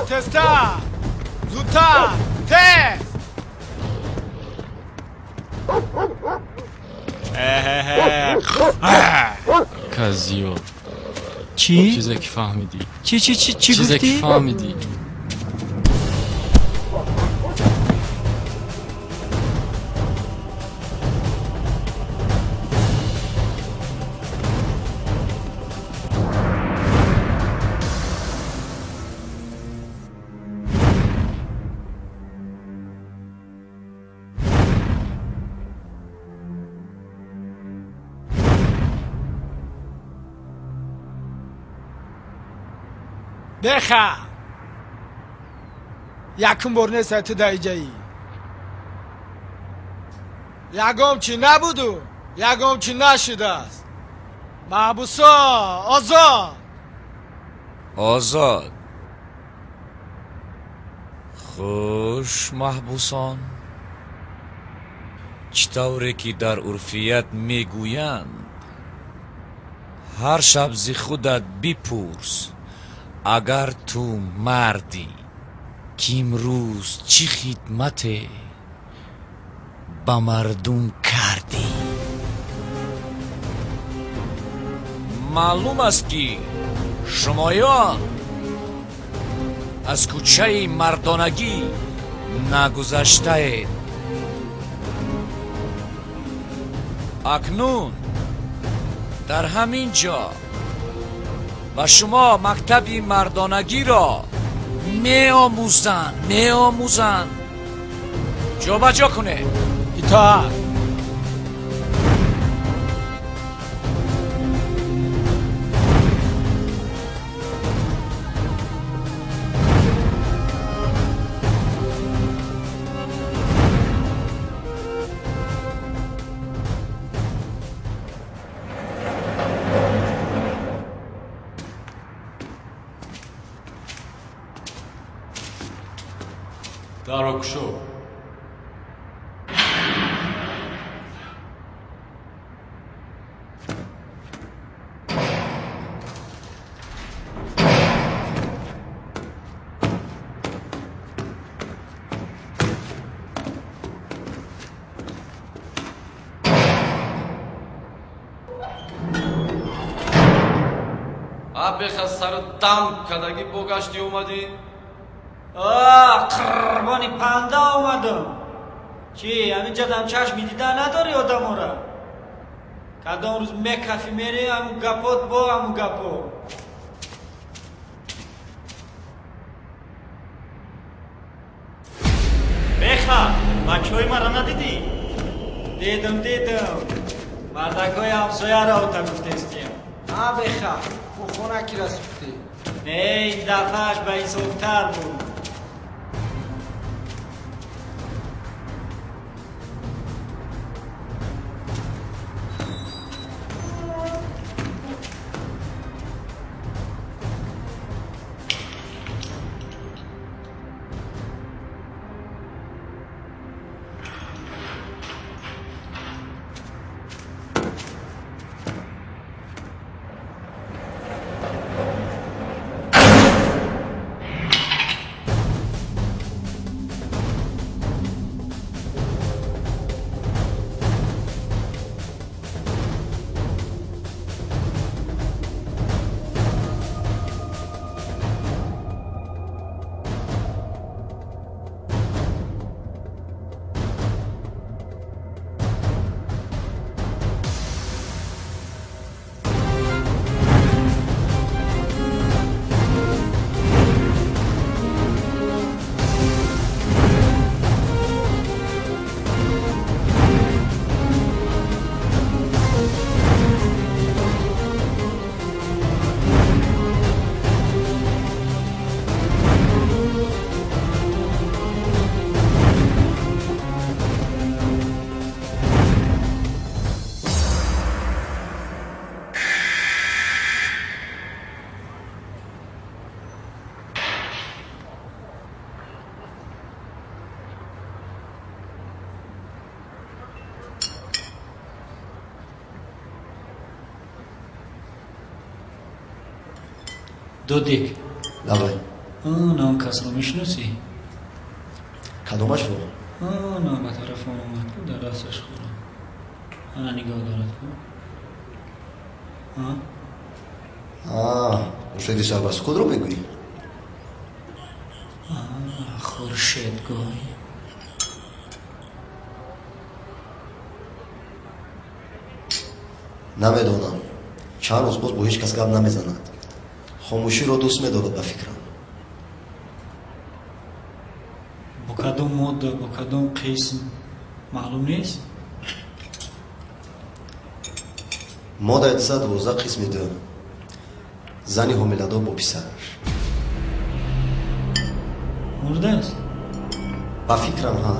Тезтар, зудтар, тез. Козёл. Чӣ? Чизе ки фаҳмидӣ. Чӣ, чӣ, чӣ, чӣ Чизе ки гуфтӣ? фаҳмидӣ. Беха, якум бор нест ту дар иҷаӣ. Ягон чӣ набуду ягон чӣ нашудааст. Маҳбусо озод. Озод. Хуш, маҳбусон, чӣ тавре ки дар урфият мегӯянд, ҳар шаб зи худат бипурс, агар ту мардӣ, ки имрӯз чӣ хидмате ба мардум кардӣ. Маълум аст, ки шумоён аз кӯчаи мардонагӣ нагузаштаед. Акнун дар ҳамин ҷо ба шумо мактаби мардонагиро меомӯзанд, меомӯзанд. Ҷобаҷо кунед. Итоат. Даро кушо. Беха, сари дам кадагӣ бо гаштӣ омадӣ? Қурбони панда омадам. Чӣ, ҳаминҷадам чашми дида надорӣ одамора? Кадом рӯз мекафӣ, мери, ҳамун гапот бо ҳамун гапо. Беха, бачаҳои маро надидӣ? Дидам, дидам, мардакҳои ҳамсояро ота гуфтестиям. А, беха, ӯ хона кира сӯхтӣ? Не, ин дафъааш ба инсофтар буд. Дудик. Давай. На он касро мешиносӣ? Кадомашро? На ба тараф он омад, ку дар дасташ хӯрок. Ана нигоҳ дорад ку. Хуршеди сарбасукутро мегӯӣ? Хуршедгоҳӣ. Намедонам. Чанд рӯз боз бо ҳеҷ кас гап намезанад. Хомӯширо дӯст медорад ба фикрам. Бо кадом модда, бо кадом қисм маълум нест? Моддаи 212 қисми 2. Зани ҳомиладор бо писараш. Мурдааст? Ба фикрам, ҳа.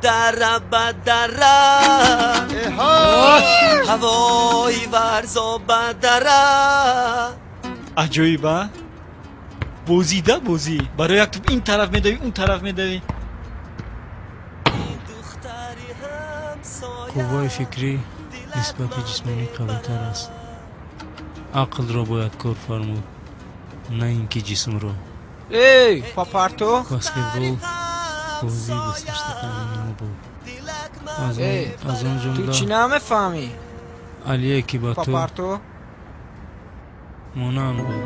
Дара ба дара, ҳавои варзо ба дара. Аҷоиб, а? Бозӣ да бозӣ. Барои як туп ин тараф медавӣ, он тараф медавӣ. Қувваи фикрӣ нисбати ҷисмонӣ қавитар аст. Ақлро бояд кор фармуд, на ин ки ҷисмро. Эй, папарто! Баскетбол бозии дӯстдоштатарини мо буд. Аз он Ту чӣ ҷумла намефаҳмӣ? Алие, ки ба ту Папарто? монанд буд.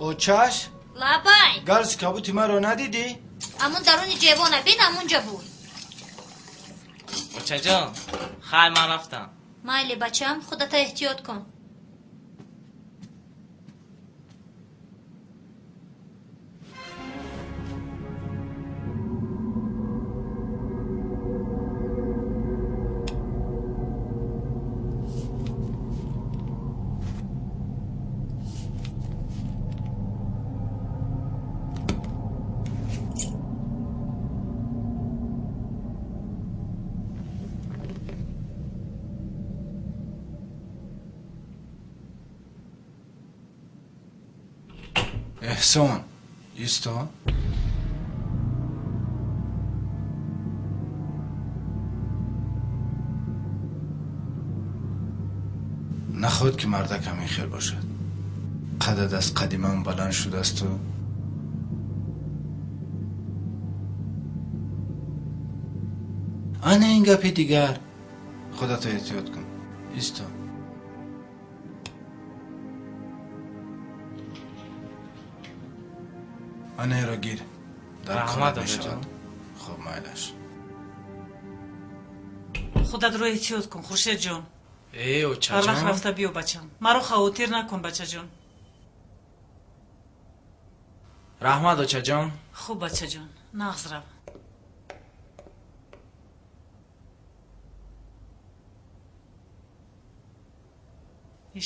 Очаш? Лабай. Галс кабути маро надидӣ? Амун даруни ҷевона бин, амунҷа буд. Очаҷон, хай, ман рафтам. Майли, бачам, худата эҳтиёт кун. Эҳсон, исто. Нахоҳад ки мардак ҳамин хел бошад. Қадат аз қади ман баланд шудасту ана ин гапи дигар. Худато эҳтиёт кун. Исто. Анаеро гир, дар Раҳмат, корат мешавад. одаҷон. Хуб, майлаш. Худатро эҳтиёт кун, Хуршедҷон. Э, Барвақт очаҷон. рафта биё, бачам. Маро хавотир накун, бачаҷон. Раҳмат, очаҷон. Хуб, бачаҷон, нағз рав.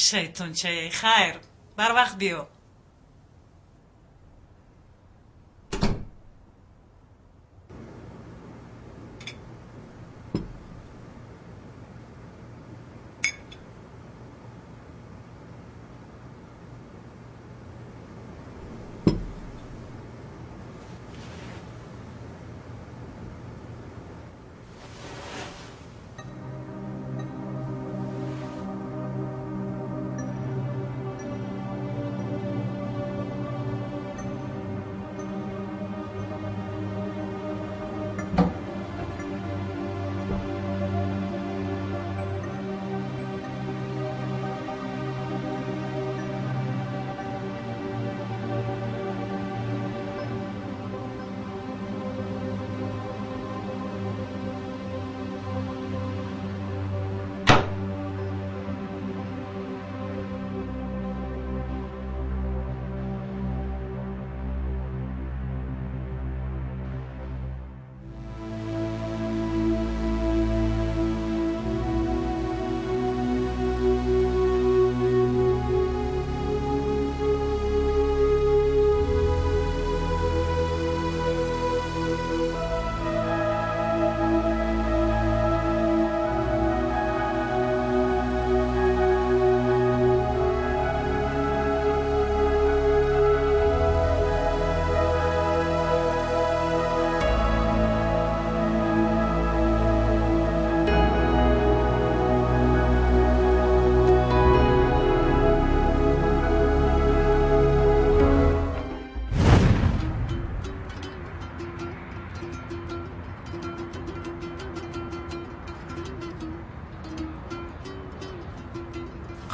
Шайтончае, хайр, барвақт биё.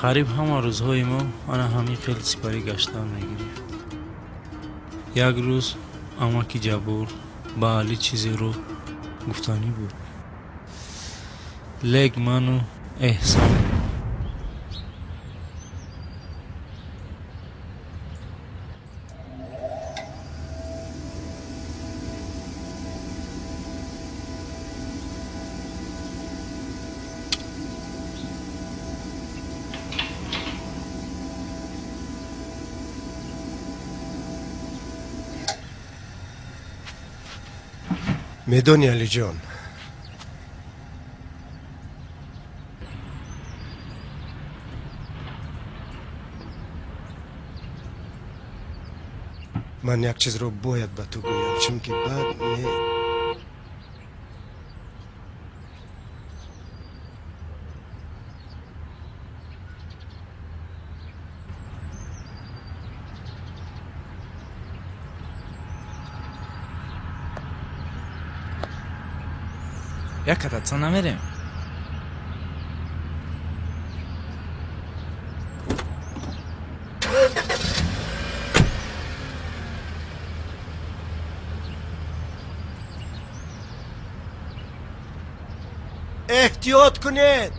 Қариб ҳама рӯзҳои мо ана ҳамин хел сипарӣ гаштан мегирифт. Як рӯз амаки Ҷаббор ба Алӣ чизеро гуфтанӣ буд, лек ману Эҳсон Медони, Алиҷон, ман як чизро бояд ба ту гӯям, чунки баъд не. Як кататься намерем? Эҳтиёт кунед.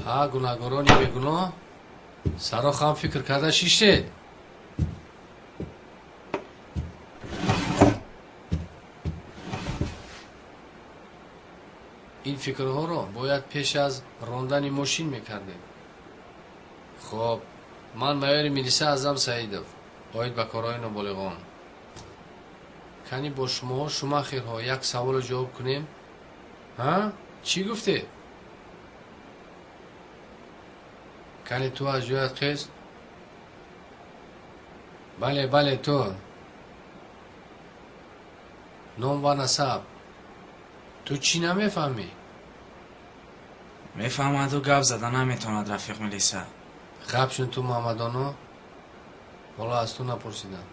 Ҳа, гунаҳгорони бегуноҳ, саро хам фикр карда шиштед. Ин фикрҳоро бояд пеш аз рондани мошин мекардем. Хоб, ман майори милиса Аъзам Саидов, оид ба корҳои ноболиғон. Кани бо шумоҳо шумахерҳо як саволо ҷавоб кунем? Ҳа? Чӣ гуфтед? Кани ту аз ҷоят хест? Бале, бале, ту. Ном ва насаб. Ту чӣ намефаҳмӣ? Мефаҳмаду гап зада наметавонад, рафиқ милиса. Гап шун ту, Муҳаммадоно. Ҳоло аз ту напурсидам.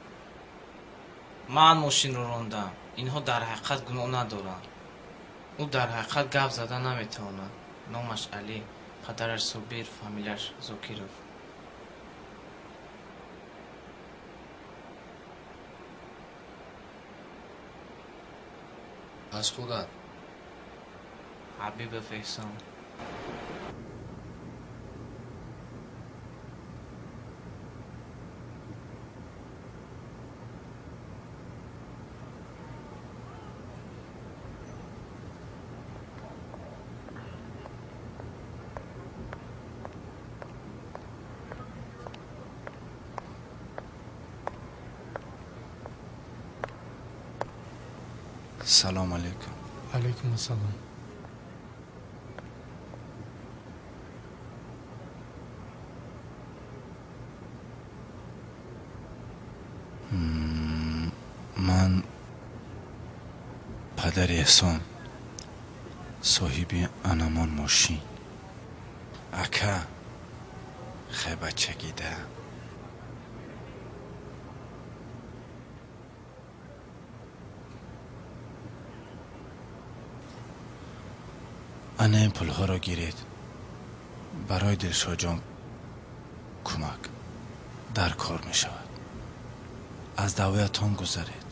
Ман мошинро рондам. Инҳо дар ҳақиқат гуноҳ надоранд. Ӯ дар ҳақиқат гап зада наметавонад. Номаш Алӣ, падараш Собир, фамилияш Зокиров. Аз худат. Ҳабибов Эҳсон. Салом алейкум. Алейкум ассалом. Ман падари Эҳсон, соҳиби анамон мошин. Ака, хай бачагида. Ана ин пулҳоро гиред. Барои Дилшодҷон кӯмак дар кор мешавад. Аз даъвоятон гузаред.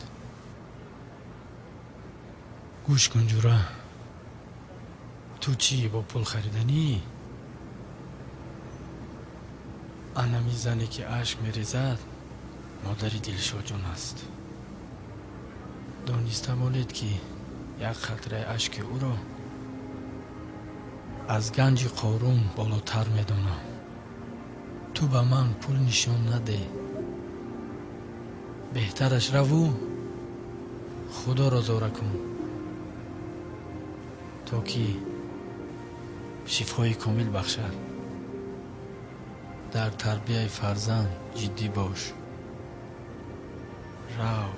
Гӯш кун, ҷура. Ту чӣ бо пул хариданӣ? Анами зане ки ашк мерезад, модари Дилшодҷон аст. Дониста монед, ки як қатраи ашки ӯро аз ганҷи Қорун болотар медонам. Ту ба ман пул нишон надеҳ. Беҳтараш раву Худоро зора кун, то ки шифои комил бахшад. Дар тарбияи фарзанд ҷиддӣ бош. Рав.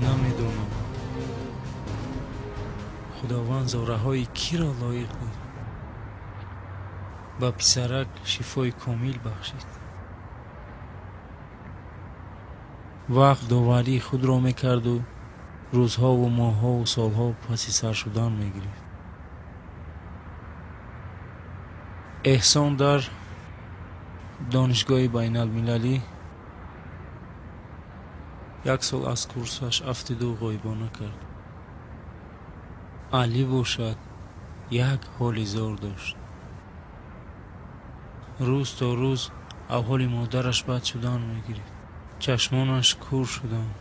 Намедонам, Худованд зораҳои киро лоиқ дид. Ба писарак шифои комил бахшид. Вақт доварии худро мекарду рӯзҳову моҳҳову солҳо паси сар шудан мегирифт. Эҳсон дар донишгоҳи байналмилалӣ як сол аз курсаш афтиду ғоибона кард. Алӣ бошад, як ҳоли зор дошт. Рӯз то рӯз аҳволи модараш бад шудан мегирифт. Чашмонаш кур шуданд.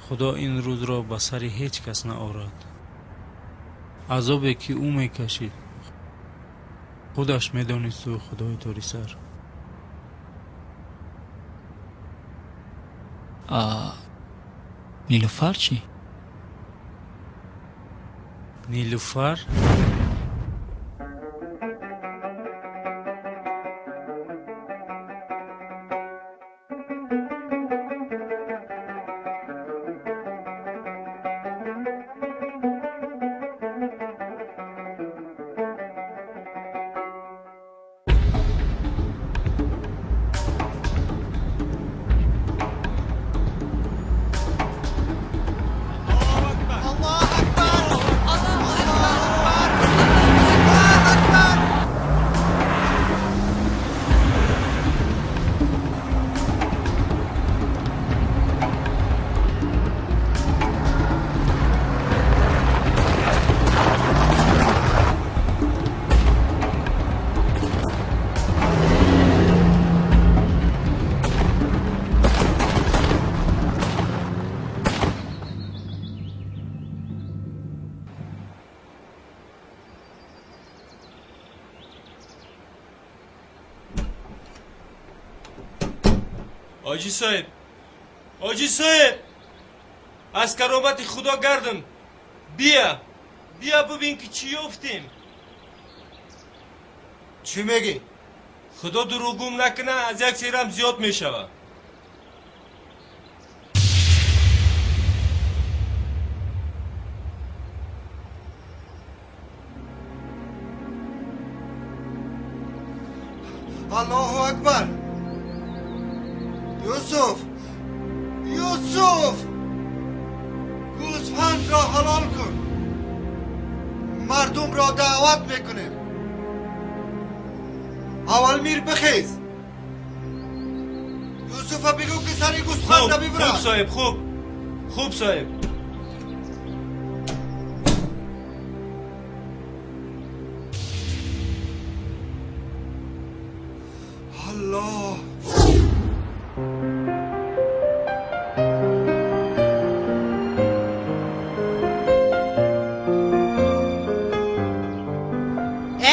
Худо ин рӯзро ба сари ҳеҷ кас наорад. Азобе ки ӯ мекашид, худаш медонисту Худои торисар. Нилуфар чӣ? Нилуфар? Ҳоҷӣ соҳиб, ҳоҷӣ соҳиб, аз каромати Худо гардам. Бия, бия бубин ки чӣ ёфтем. Чӣ мегӣ? Худо дурӯғгум накуна, аз як серам зиёд мешавад. Аллоҳу акбар! Юсуф! Юсуф! Гӯсфандро ҳалол кун. Мардумро даъват мекунем. Аввал мир бихез. Юсуфа бигӯ ки сари гӯсфандро бибурад. Хуб соҳиб, хуб. Хуб соҳиб. Аллоҳ!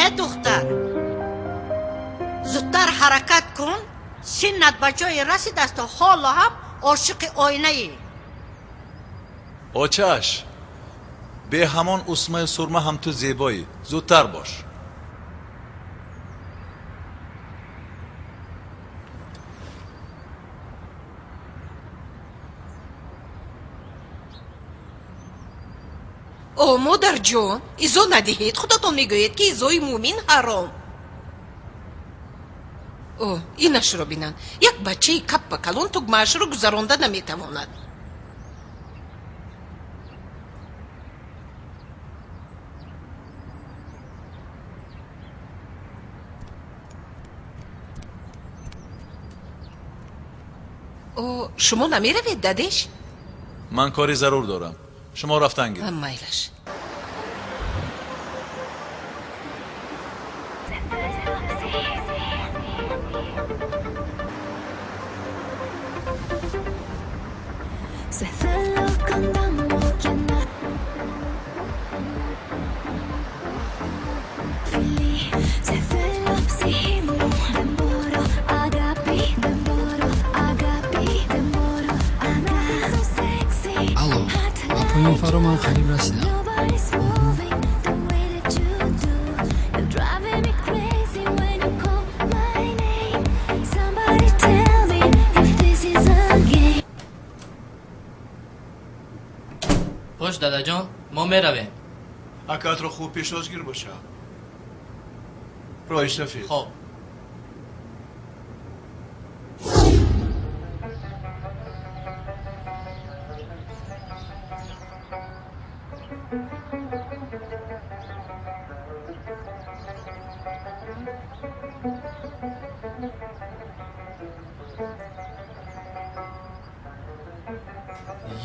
Э духтар, зудтар ҳаракат кун, синнат ба ҷое расидасту ҳоло ҳам ошиқи оинаӣ. Очаш, бе ҳамон усмаю сурма ҳам ту зебоӣ. Зудтар бош. О, модарҷон, изо надиҳед. Худатон мегӯед, ки изои мӯмин ҳаром. О, инашро бинанд. Як бачаи каппа калон тугмаашро гузаронда наметавонад. О, шумо намеравед, дадеш? Ман кори зарур дорам. Шумо рафтан гиред. Майлаш. Алло, ба поён фаро, ман қариб расидам. Бош, дадаҷон, мо меравем. Акаатро хуб пешвозгир боша. Роҳи сафед. Хоб.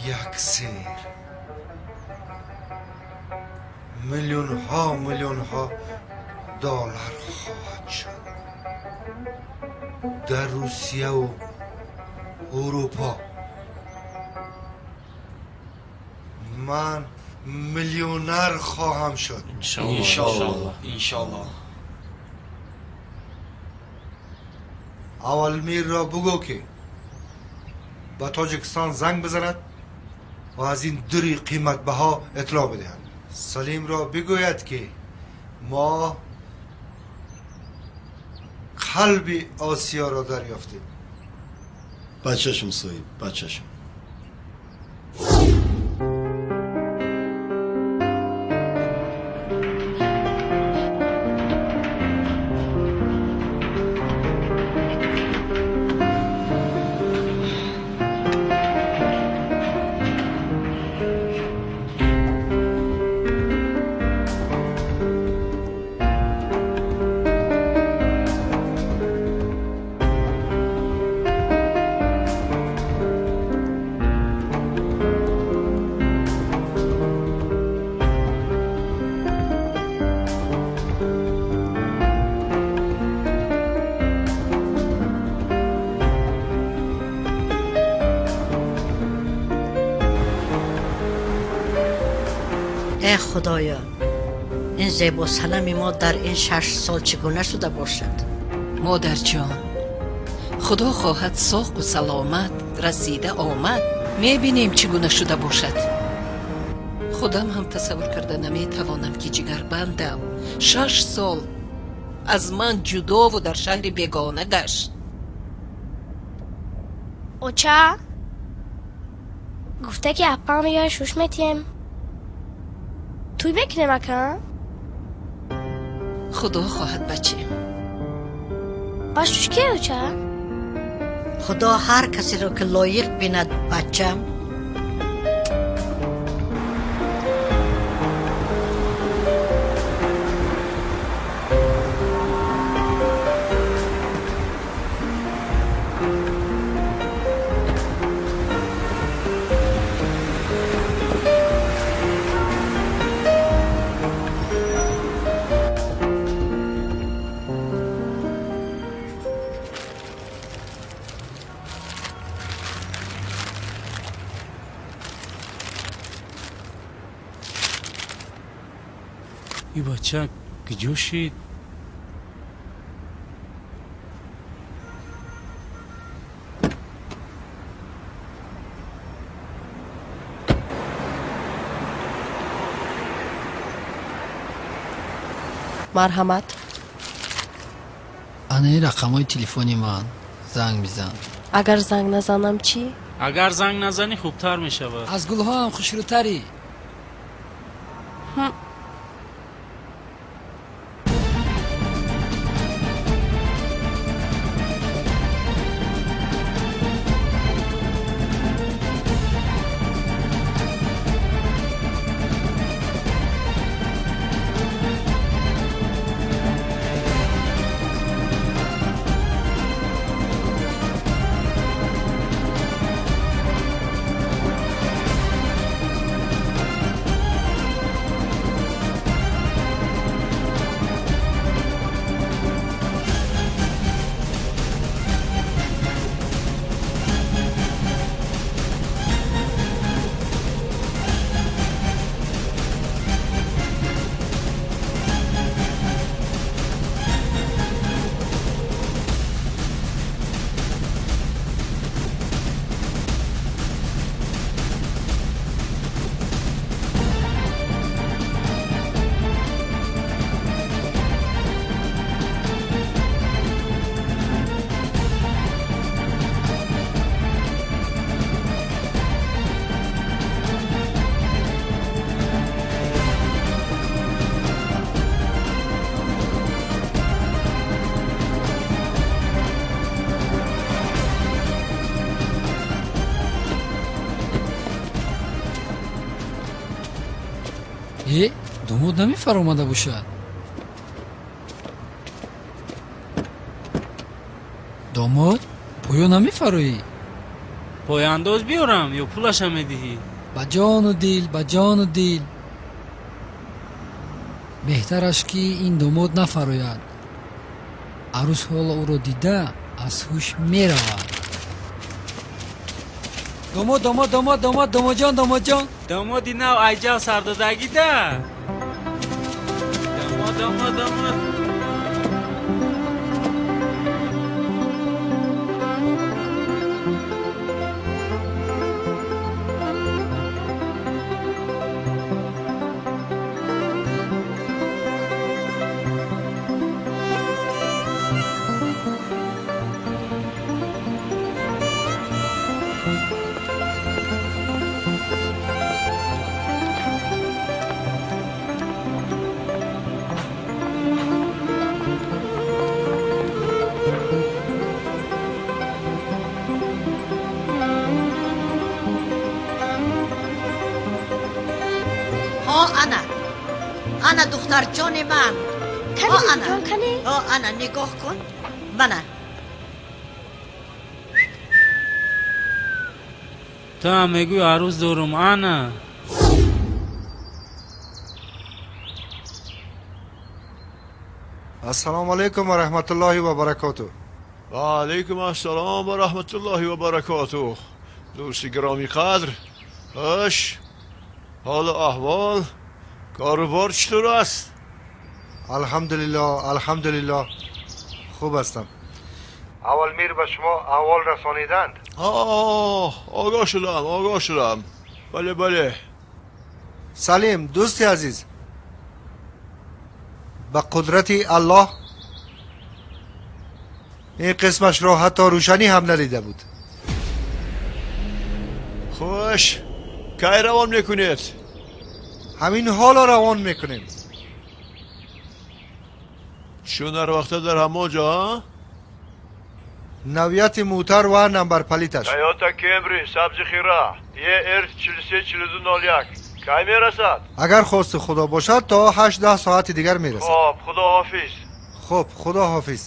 Як сер миллионҳо, миллионҳо доллар хоҳад шуд дар Русияву Урупо. Ман миллионер хоҳам шуд. Иншоаллоҳ, иншоаллоҳ. Аввал мирро бугӯ, ки ба Тоҷикистон занг бизанад ва аз ин дури қиматбаҳо иттилоъ бидиҳад. Салимро бигӯяд, ки мо қалби Осиёро дарёфтем. Ба чашм, соҳиб, ба чашм. Э худоё, ин зебосанами мо дар ин 6 сол чӣ гуна шуда бошад? Модарҷон, Худо хоҳад соқу саломат расида омад, мебинем чӣ гуна шуда бошад. Худам ҳам тасаввур карда наметавонам, ки ҷигарбандам 6 сол аз ман ҷудову дар шаҳри бегона гашт. Оча гуфта, ки апам ё шуш метием, тӯй мекунем, ака? Худо хоҳад, баче. Ба шуш ке, оча? Худо ҳар касеро ки лоиқ бинад, бачам. И бача куҷо шид? Марҳамат. Ана ин рақамҳои телефони ман, занг бизан. Агар занг назанам чӣ? Агар занг назанӣ, хубтар мешавад. Аз гулҳоам хушрӯтарӣ. Э, домод намефаромада бошад? Домод, поё намефароӣ? Пояндоз биёрам ё пулаша медиҳӣ? Ба ҷону дил, ба ҷону дил. Беҳтараш, ки ин домод нафарояд. Арӯс ҳоло ӯро дида аз ҳуш меравад. Домод, домод, домод, домод, домодҷон, домодҷон. Домоди нав айҷав сардодагида. Домод, домод, домод. Ҳо, ана, ана, духтарҷони ман. Ҳо, ана, ҳо, ана, нигоҳ кун, мана. Ту ҳам мегӯй арӯз дорум, ана. Ассалому алайкум ва раҳматуллоҳи ва баракоту. Ва алайкум ассалом ва раҳматуллоҳи ва баракоту. Дӯсти гиромӣ қадр, хуш ҳолу аҳвол, корубор чутур аст? Алҳамдулиллоҳ, алҳамдулиллоҳ, хуб ҳастам. Аввал мир ба шумо аҳвол расониданд. Огоҳ шудам, огоҳ шудам. Бале, бале. Салим, дӯсти азиз, ба қудрати Аллоҳ ин қисмашро ҳатто рӯшанӣ ҳам надида буд. Хуш, кай равон мекунед? Ҳамин ҳоло равон мекунем. Чун ҳар вақта дар ҳамон ҷо, навияти мӯтар ва намбарпалиташ. Тойота Кемри сабзи хира ЕР 434201 кай мерасад? Агар хости Худо бошад, то 8-10 соати дигар мерасад. Хоб, худоҳофиз. Хуб, худоҳофиз.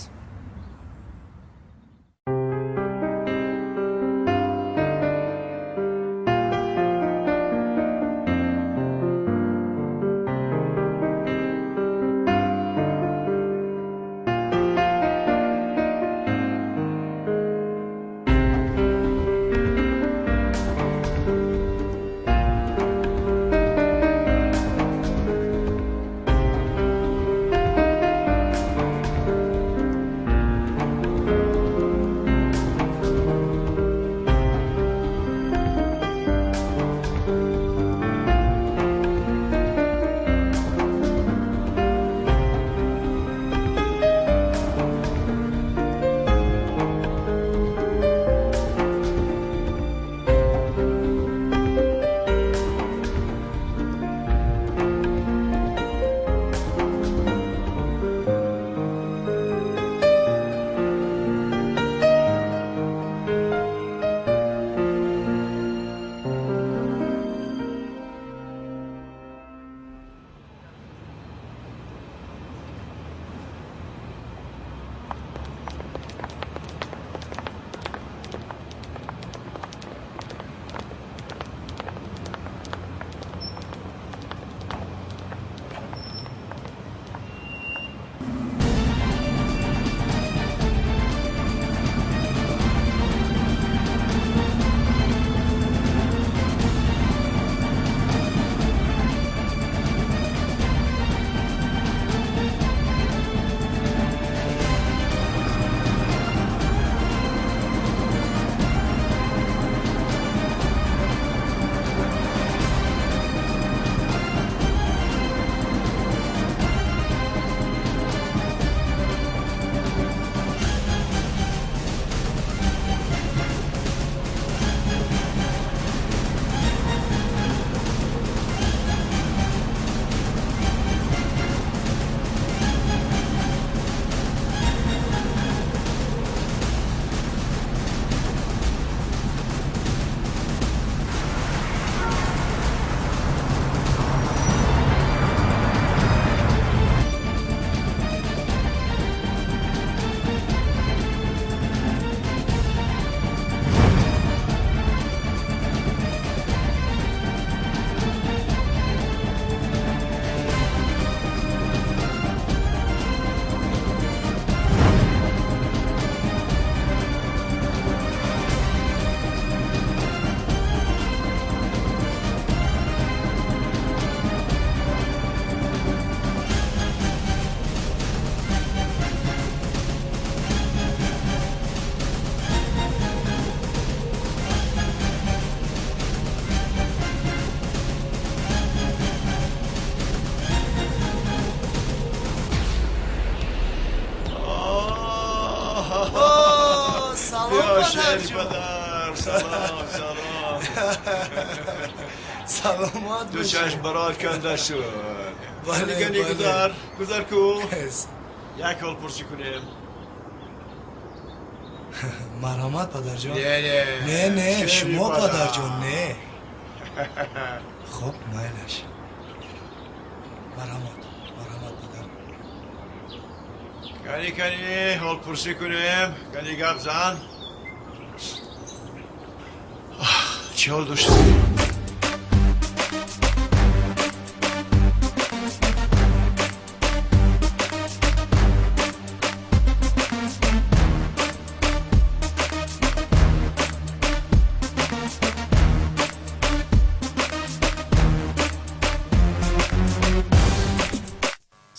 Салом, салом. Саломат. Ду чашм барот канда шуд. Бале, гузар, гузар ку. Як ҳол пурсӣ кунем. Марҳамат, падарҷон. Не, не. Не, не, шумо, падарҷон, не. Хуб, майлаш. Марҳамат, марҳамат, падар. Кани, кани, ҳол пурсӣ кунем. Кани гап зан. Чӣ ҳол доштӣ?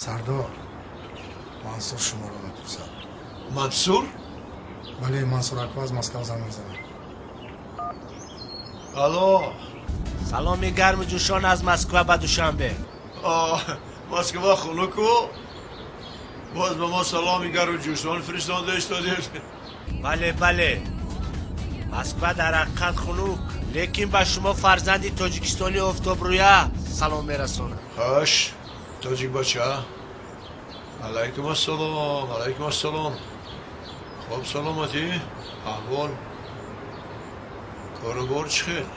Сардор, Мансур шуморо мепурсад. Мансур? Бале, Мансур ака, аз Москва занг мезанам. Алло. Саломи гарму ҷӯшон аз Москва ба Душанбе. Москва хунуку, боз ба мо саломи гарму ҷӯшон фиристонда истодед. Бале, бале, Москва дар ҳақиқат хунук, лекин ба шумо фарзанди тоҷикистони офтобрӯя салом мерасонад. Хош, тоҷик бача. Алайкум ассалом, алайкум ассалом. Хоб, саломатӣ, аҳвол, корубор чӣ хел?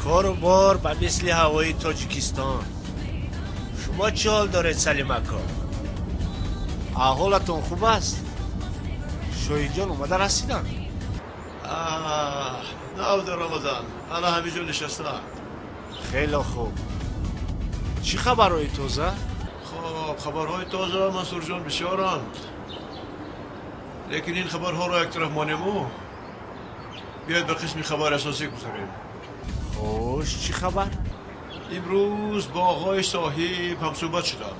Корубор ба мисли ҳавои Тоҷикистон. Шумо чӣ ҳол доред, Салим ако? Аҳволатон хуб аст? Шоҳинҷон омада расиданд? Нав даромаданд, ана ҳаминҷо нишастаанд. Хеле хуб. Чӣ хабарҳои тоза? Хоб, хабарҳои тоза, Мансурҷон, бисёранд, лекин ин хабарҳоро як тараф монему, биёед ба қисми хабари асосӣ гузарем. Хуш, чӣ хабар? Имрӯз бо оғои соҳиб ҳамсӯҳбат шудам.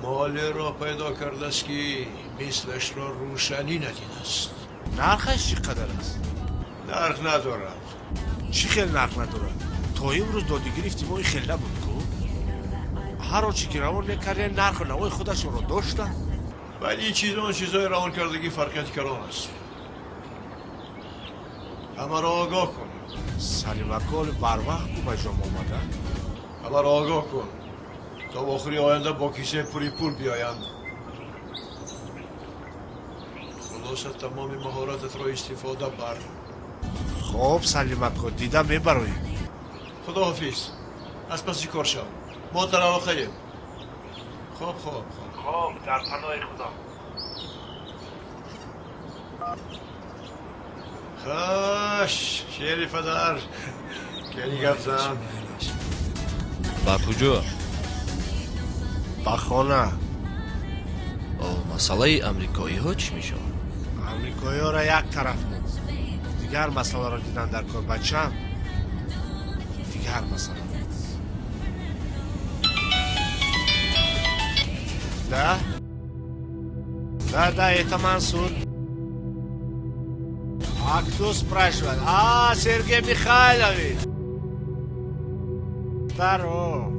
Молеро пайдо кардааст, ки мислашро рӯшанӣ надидааст. Нархаш чӣ қадар аст? Нарх надорад. Чӣ хел нарх надорад? То имрӯз додигирифти мо ин хел набуд ку. Ҳар он чӣ ки равон мекардем, нарху навои худашонро доштанд. Вале ин чиз он чизҳои равон кардагӣ фарқияти калон аст. Ҳамаро огоҳ кун. Салим ако, барвақт ку ба ҷом омада. Ҳамаро огоҳ кун, то охири оянда бо кисаи пури пул биёянд. Хулоса, тамоми маҳорататро истифода бар. Хоб, Салим ако, дида мебароем. Худоҳофиз, аз паси кор шав, мо дар алоқаем. Хоб, хоб, хоб. Хоб, дар паноҳи Худо. Хош, шери падар, кани гап зан. Ба куҷо? Ба хона. Масъалаи амрикоиҳо чӣ мешавад? Амрикоиҳоро як тараф мон, дигар масъаларо дидан дар кор, бачам, дигар масъала. Да, да, да, это Мансур. А кто спрашивает? А, Сергей Михайлович. Здорово.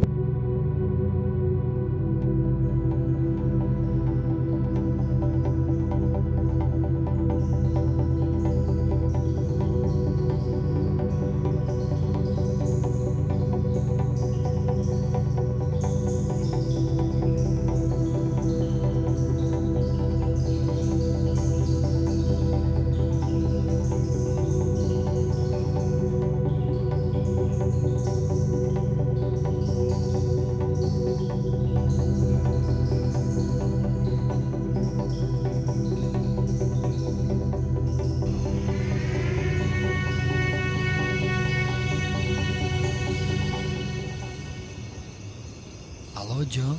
Алло, ҷон.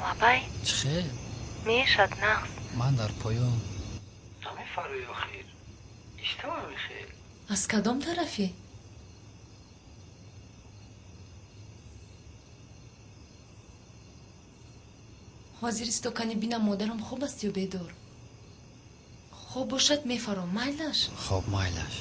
Лабай. Чӣ хел? Мешад, нағз. Ман дар поён. Намефарои охир. Иштава мехел. Аз кадом тарафӣ? Ҳозир истокани бинам, модарам хоб аст ё бедор. Хоб бошад, мефаром, майлаш? Хоб, майлаш.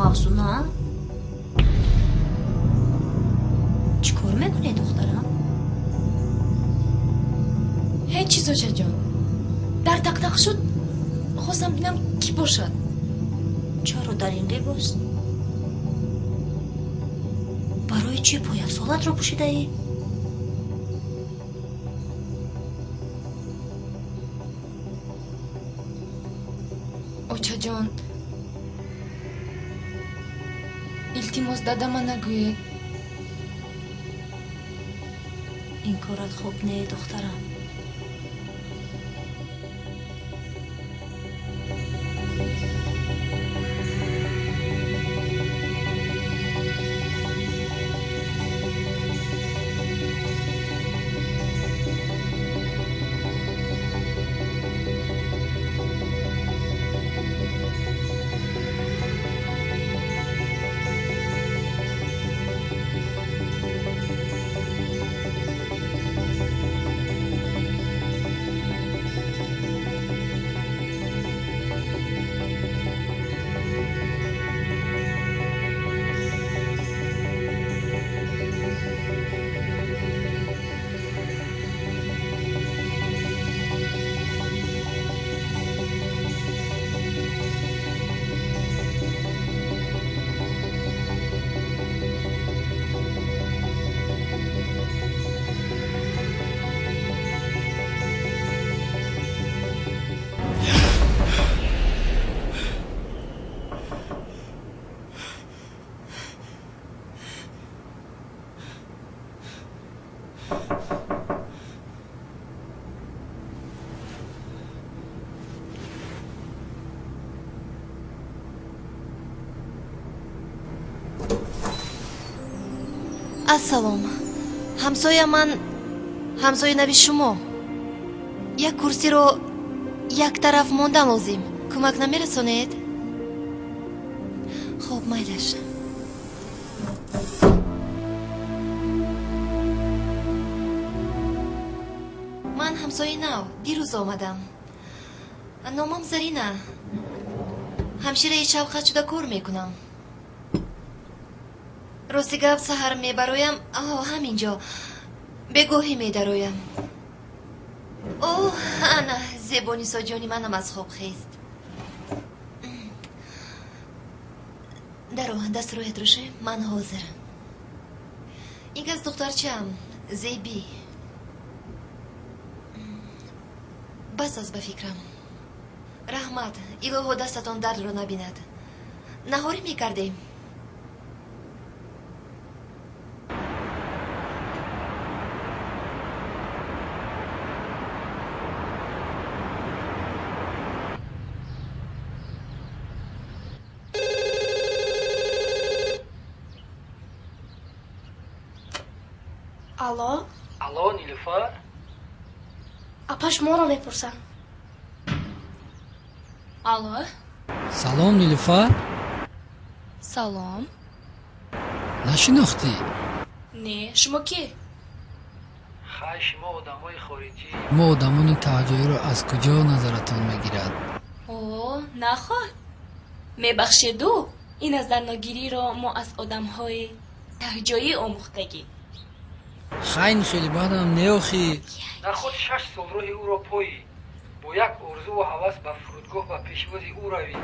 Мавзуна? Чӣ кор мекунӣ, духтарам? Ҳеҷ чиз, очаҷон. Дар тақтақ шуд, хостам бинам кӣ бошад. Чаро дар ин либос? Барои чӣ пойафзолатро пӯшидаӣ? Очаҷон, илтимос, дадама нагӯед. Ин корат хуб не, духтарам. Ассалом. Ҳамсоя ман, ҳамсояи нави шумо. Як курсиро як тараф мондан лозим. Кӯмак намерасонед? Хоб, майлаш. Ман ҳамсояи нав, дирӯз омадам. Номам Зарина. Ҳамшираи шавқат шуда кор мекунам. Рости гап, саҳар мебароям, ҳамин ҷо бегоҳӣ медароям. О, ана Зебонисоҷони манам аз хоб хест. Даро, дастроятро шӯй, ман ҳозир. Ин кас духтарчаам, Зебӣ. Бас аст ба фикрам. Раҳмат, илоҳо дастатон дардро набинад. Наҳорӣ мекардем. Алло? Алло, Нилуфар? Апа шуморо мепурсам. Алло? Салом, Нилуфар. Салом. Нашинохтӣ? Не, шумо кӣ? Хай, шумо одамои хориҷӣ. Мо одамони таҳҷоиро аз куҷо назаратон мегирад? О, наход. Мебахшеду, ин назарногириро мо аз одамҳои таҳҷоӣ омӯхтагӣ. Хайн, хеле баъдам не охир. Наход 6 сол роҳи ӯро поӣ, бо як орзуву ҳавас ба фурудгоҳ ба пешвози ӯ равӣ.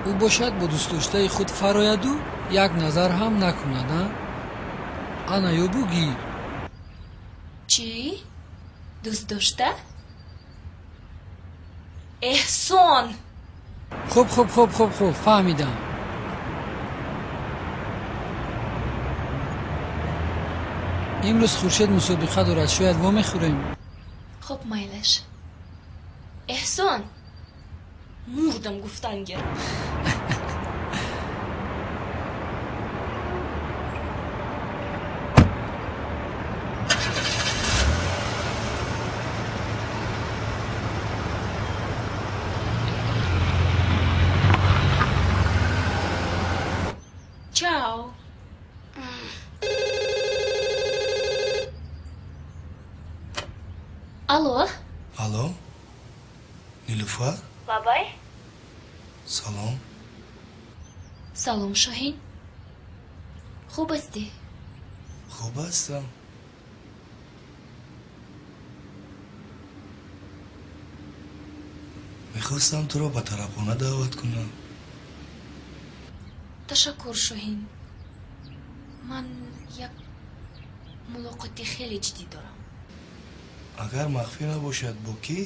Ӯ бошад бо дӯстдоштаи худ фарояду як назар ҳам накунад, а? Ана ё бугир. Чӣ? Дӯстдошта? Эҳсон! Хуб, хуб, хуб, хуб, хуб, фаҳмидам. Имрӯз Хуршед мусобиқа дорад, шояд вомехӯрем. Хуб, майлаш. Эҳсон, мурдам гуфтан гир. Чао. Алло? Алло? Нилуфар? Лабай? Салом. Салом, Шоҳин. Хуб ҳастӣ? Хуб ҳастам. Мехостам туро ба тарабхона даъват кунам. Ташаккур, Шоҳин. Ман як мулоқоти хеле ҷиддӣ дорам. Агар махфӣ набошад, бо кӣ?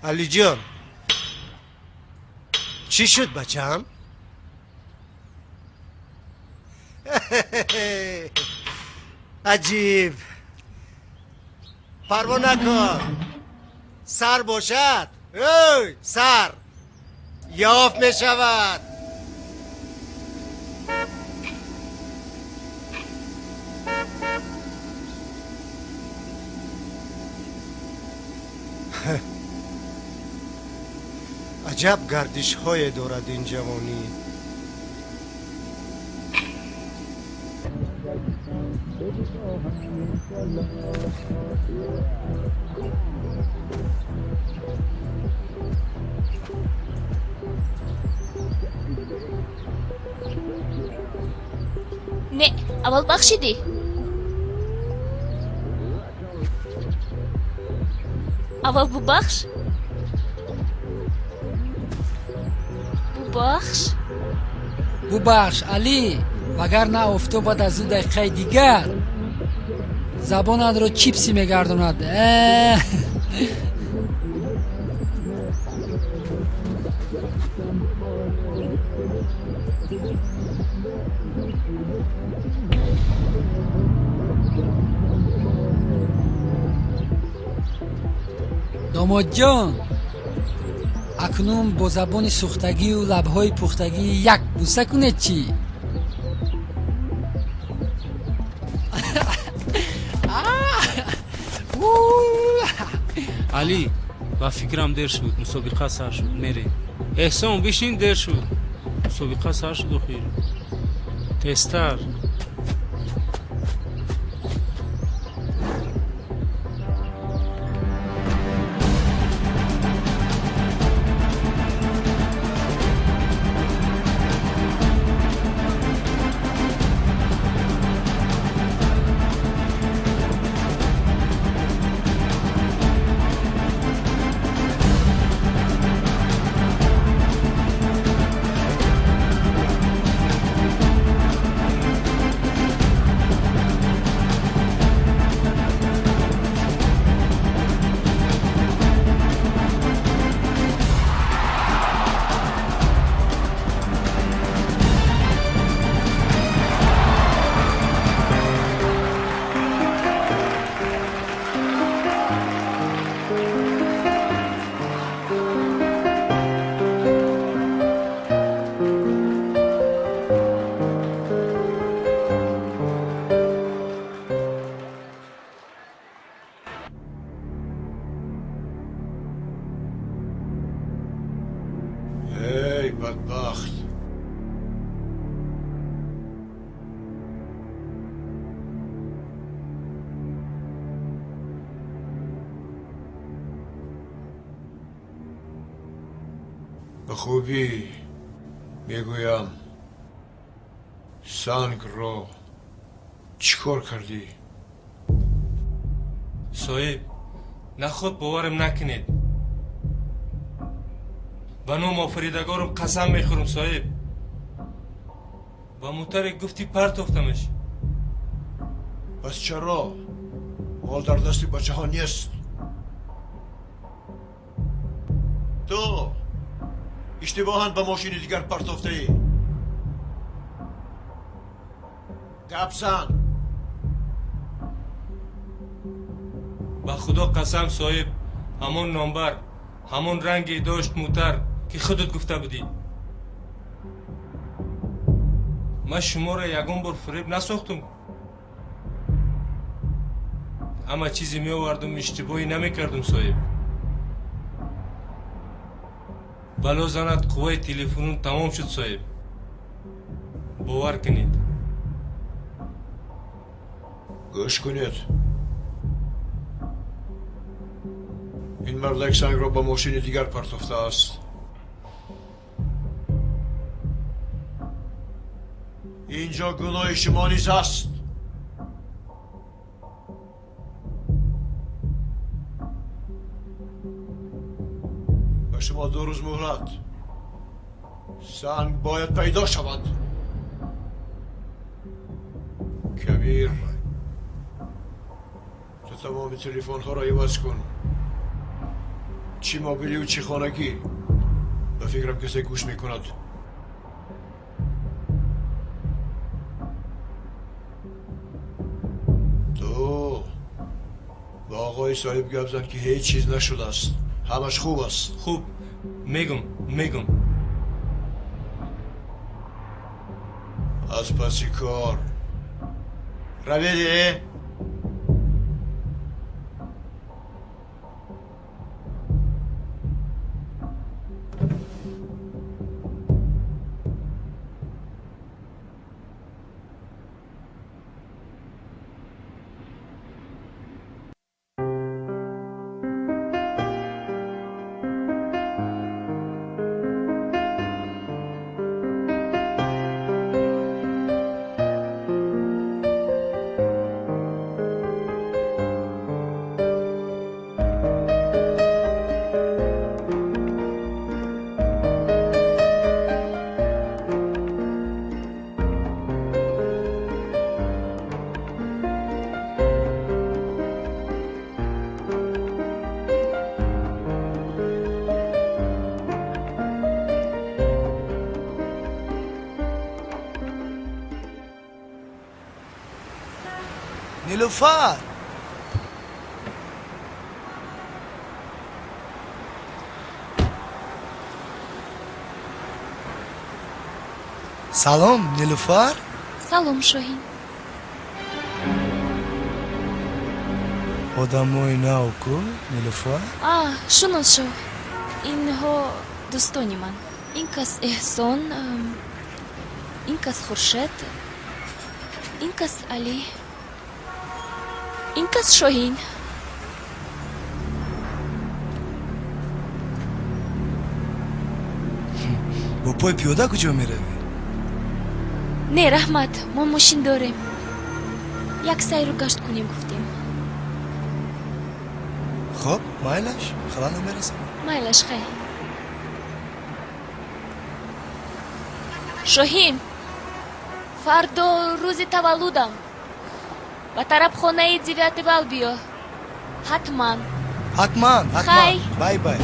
Алиҷон, чӣ шуд, бачаам? Аҷиб, парво накун, сар бошад, ой, сар ёфт мешавад. Аҷаб гардишҳое дорад ин ҷавонӣ. Не, аввал бахшидӣ. Аввал бубахш. Бубахш. Бубахш, Алӣ, вагарна офтобат аз ду дақиқаи дигар забонатро чипси мегардонад. Домодҷон, акнун бо забони сӯхтагию лабҳои пухтагӣ як бӯса кунед чӣ? Алӣ, ба фикрам дер шуд, мусобиқа сар шуд, мерем. Эҳсон, бишин, дер шуд, мусобиқа сар шуд охир. Тезтар. Эй, бадбахт! Ба хубӣ мегӯям, сангро чӣ кор кардӣ? Соҳиб, наход боварам накунед. Ба ном офаридагорам қасам мехӯрам, соҳиб. Ба мутаре гуфтӣ партофтамаш. Пас чаро? Мол дар дасти бачаҳо нест. Ту иштибоҳан ба мошини дигар партофтаӣ. Гап зан. Ба худо қасам, соҳиб, ҳамон номбар, ҳамон ранге дошт мутар, ки худат гуфта будӣ. Ман шуморо ягон бор фиреб насохтум. Ҳама чизе меовардум, иштибоҳӣ намекардум, соҳиб. Бало занад, қувваи телефонум тамом шуд, соҳиб. Бовар кунед. Гӯш кунед. Ин мардак сангро ба мошини дигар партофтааст. Инҷо гуноҳи шумо низ аст. Ба шумо 2 рӯз муҳлат. Санг бояд пайдо шавад. Кабир, ту тамоми телефонҳоро иваз кун. Чӣ мобилию чӣ хонагӣ. Ба фикрам касе гӯш мекунад. Ту ба оғои соҳиб гап зан, ки ҳеҷ чиз нашудааст. Ҳамаш хуб аст. Хуб, мегум, мегум. Аз паси кор раведе. Нилуфар! Салом, Нилуфар. Салом, Шоҳин. Одамои нав ку, Нилуфар? А, шунос шав. Инҳо дӯстони ман. Ин кас Эҳсон, ин кас Хуршед, ин кас Алӣ, ин кас Шоҳин. Бо пой пиёда куҷо меравӣ? Не, раҳмат, мо мошин дорем. Як сайру гашт кунем гуфтем. Хоб, майлаш, халал намерасонам. Майлаш, хай. Шоҳин, фардо рӯзи таваллудам. Ба тарабхонаи Девятый вал биё. Ҳатман. Ҳатман, ҳатман. Хай. Бай бай.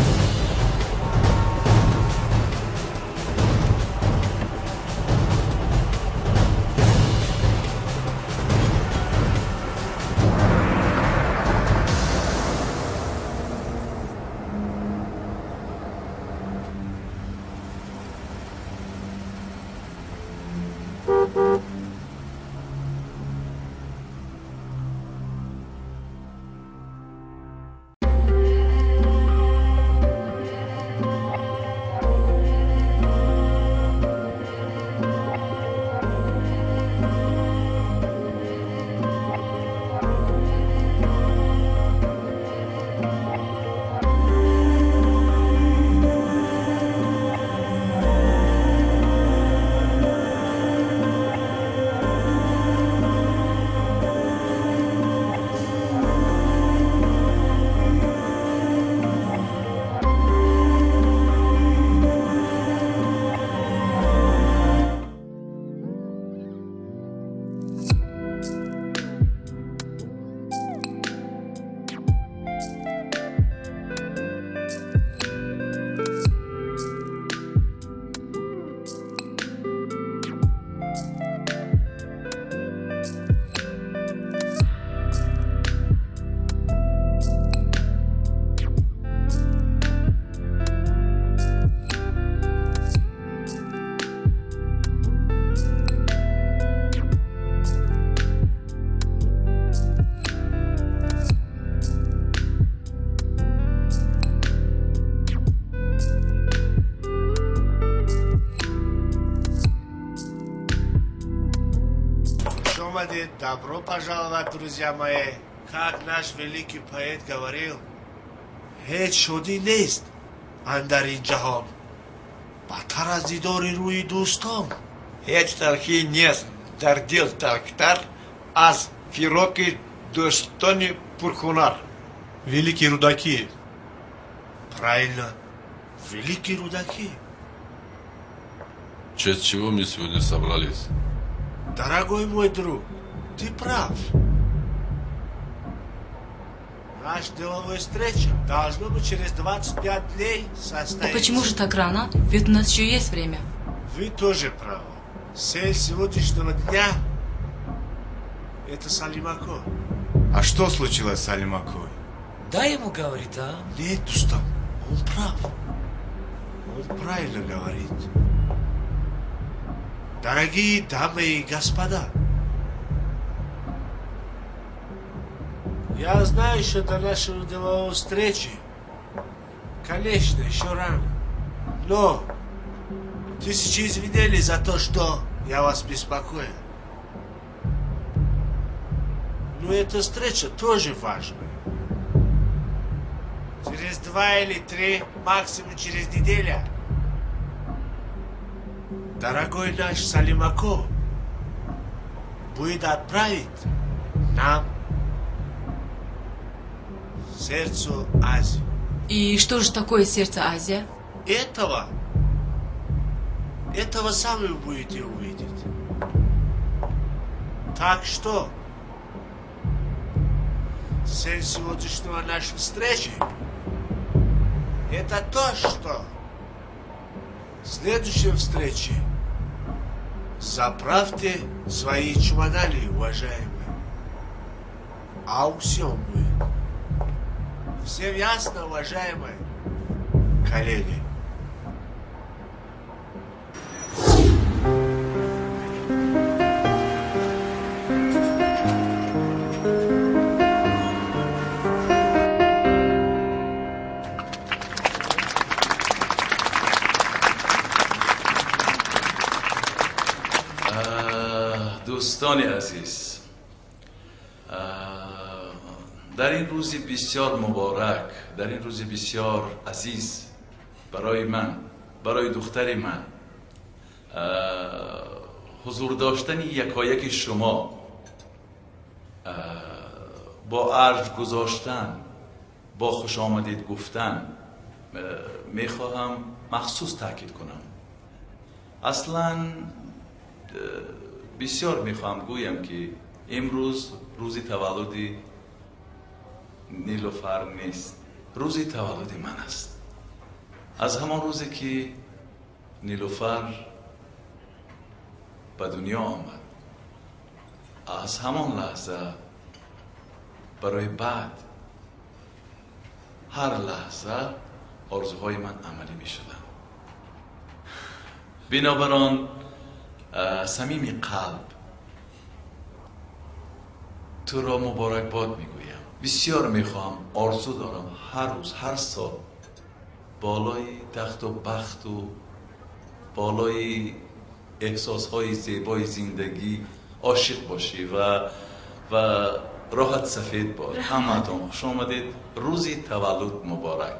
омадед. Добро пожаловать, друзья мои. Как наш великий поэт говорил, ҳеҷ шодӣ нест андар ин ҷаҳон бадтар аз дидори рӯи дӯстон. Ҳеҷ талхӣ нест дар дил талхтар аз фироқи дӯстони пурҳунар. Великий Рудаки. Правильно, великий Рудаки. В честь чего мы сегодня собрались? Дорогой мой друг, ты прав. Наш деловой встреча должно быть через 25 дней состоится. Да почему же так рано? Ведь у нас еще есть время. Вы тоже правы. Цель сегодняшнего дня – это Салимако. А что случилось с Салимакой? Дай ему говорит, а? Нет, Дустам, он прав. Он правильно говорит. Дорогие дамы и господа, я знаю, что до нашего деловой встречи, конечно, еще рано. Но тысячи извинений за то, что я вас беспокою. Но эта встреча тоже важная. Через 2 или 3, максимум через неделю, дорогой наш Салимако будет отправить нам сердцу Азии. И что же такое сердце Азия? Этого сами вы будете увидеть. Так что цель сегодняшнего нашей встречи – это то, что в следующей встрече заправьте свои чемоданы, уважаемые. Аукцион будет. Всем ясно, уважаемые коллеги? Дӯстони азиз, дар ин рӯзи бисёр муборак, дар ин рӯзи бисёр азиз барои ман, барои духтари ман, ҳузур доштани якояки шумо, бо арҷ гузоштан, бо хушомадид гуфтан, мехоҳам махсус таъкид кунам. Аслан бисёр мехоҳам гӯям, ки имрӯз рӯзи таваллуди Нилуфар нест, рӯзи таваллуди ман аст. Аз ҳамон рӯзе ки Нилуфар ба дунё омад, аз ҳамон лаҳза барои баъд ҳар лаҳза орзуҳои ман амалӣ мешуданд. Бинобар он самими қалб туро муборакбод мегӯям. Бисёр мехоҳам, орзу дорам ҳар рӯз, ҳар сол болои тахту бахту болои эҳсосҳои зебои зиндагӣ ошиқ бошӣ ва роҳат сафед бод. Ҳамаатон хуш омадед. Рӯзи таваллуд муборак.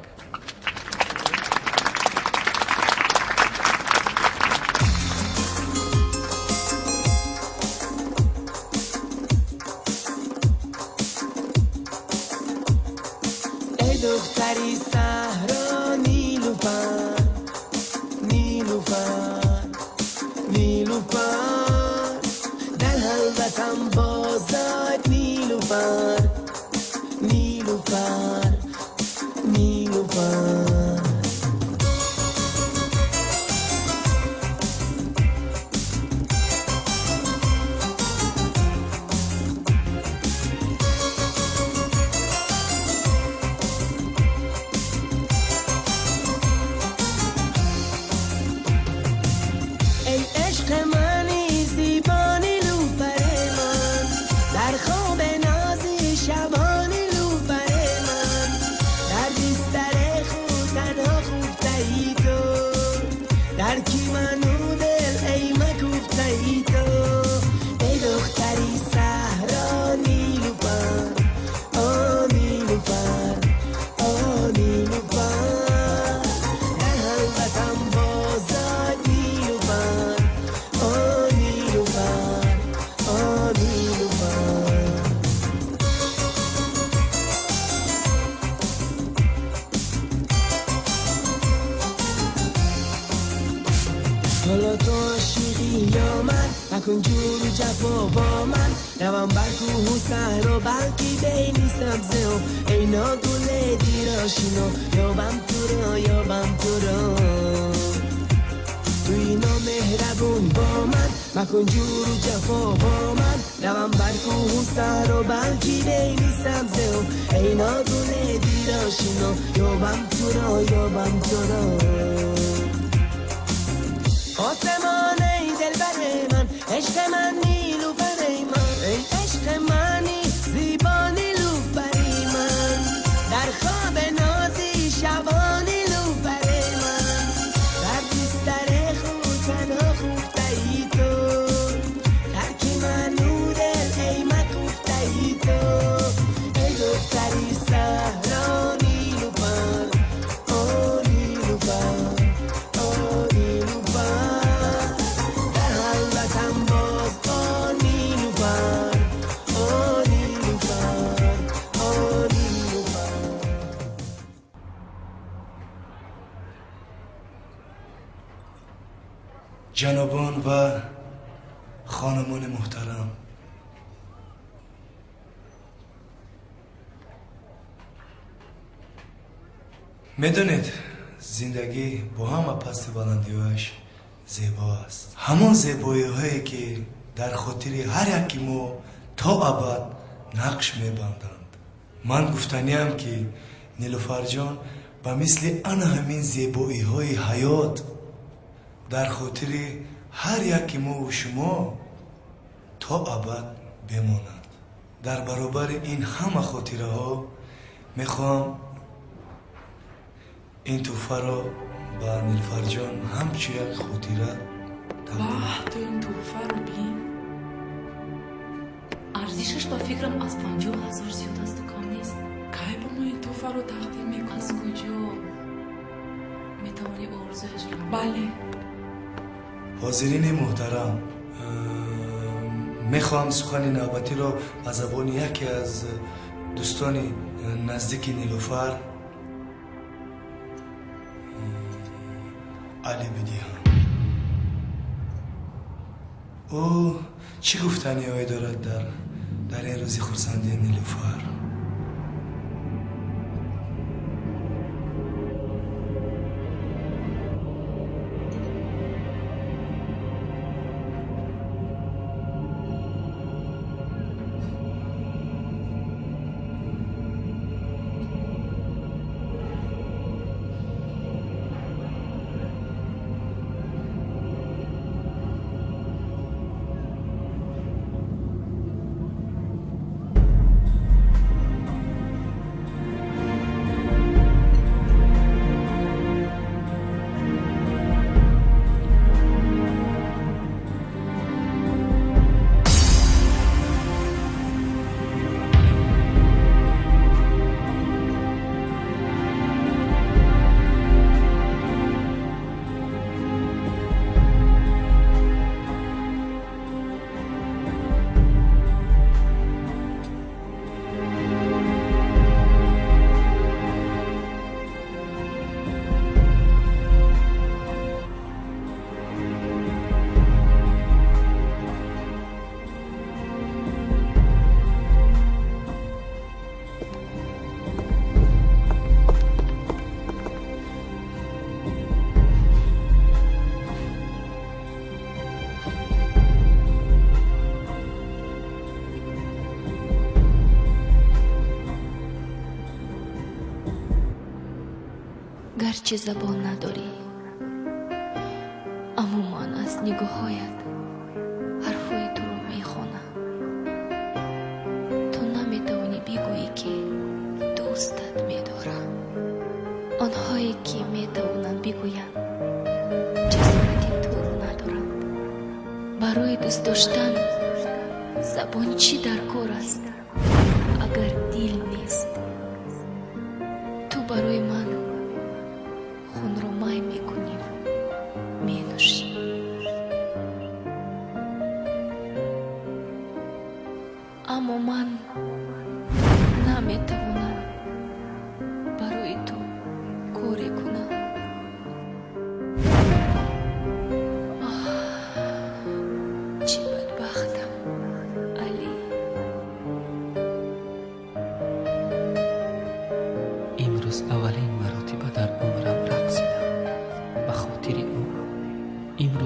دختری صحرا نیلوفر، نیلوفر، نیلوفر، در حلوتم بازد نیلوفر، نیلوفر، نیلوفر. در کی منو دل ای مکوفته ای تو، ای دختری. حالا تو عاشقی یا من، مکن جور و جفا با من. روم بر کوه و صحرا، بلکی بینی سبزه و اینا گل دیراشینو. یابم تو را، یابم تو را، تو اینا مهربون با من. مکن جور و جفا با من. روم بر کوه و صحرا، بلکی بینی سبزه و اینا گل دیراشینو. یابم تو را، یابم تو را. آسمان ای دلبر من، عشق من نیلوفر من، ای عشق منی زیبا نیلوفری من، در خواب نازی شبان نیلوفر من، در بستر خود تنها خفته ای تو، ترک من نور ای مکفته ای تو، ای دختری صحرا نیلوفر، آ نیلوفر، آ نیلوفر، در حلوتم باز آ نیلوفر، آ نیلوفر، آ نیلوفر. جنابان و خانمان محترم، медонед, зиндагӣ бо ҳама пасти баландиҳояш зебо аст. Ҳамон зебоиҳое, ки дар хотири ҳар яки мо то абад нақш мебанданд. Ман гуфтаниам, ки Нилуфарҷон ба мисли ана ҳамин зебоиҳои ҳаёт дар хотири ҳар яки мову шумо то абад бемонад. Дар баробари ин ҳама хотираҳо мехоҳам ин тӯҳфаро ба Нилуфарҷон ҳамчун як хотира тақдим. Баҳ, ту ин тӯҳфаро бин. Арзишаш ба фикрам аз 50 000 зиёд асту кам нест. Кай ба мо ин тӯҳфаро тақдим мекунӣ? Аз куҷо метавонӣ орзуяшро? Бале. Ҳозирини муҳтарам, мехоҳам сухани навбатиро ба забони яке аз дӯстони наздики Нилуфар, Алӣ, бидиҳам. Ӯ чӣ гуфтаниҳое дорад дар ин рӯзи хурсандии Нилуфар? Гарчи забон надорӣ, аммо ман аз нигоҳҳоят ҳарфҳои туро мехонам. Ту наметавонӣ бигӯӣ, ки дӯстат медорам. Онҳое, ки метавонанд бигӯянд, ҷасорати туро надоранд. Барои дӯст доштан забон чӣ дар кор аст, агар дил нест? Ту барои ман хунро май мекунӣ, менӯшӣ. Аммо ман наметавонам барои ту коре кунам.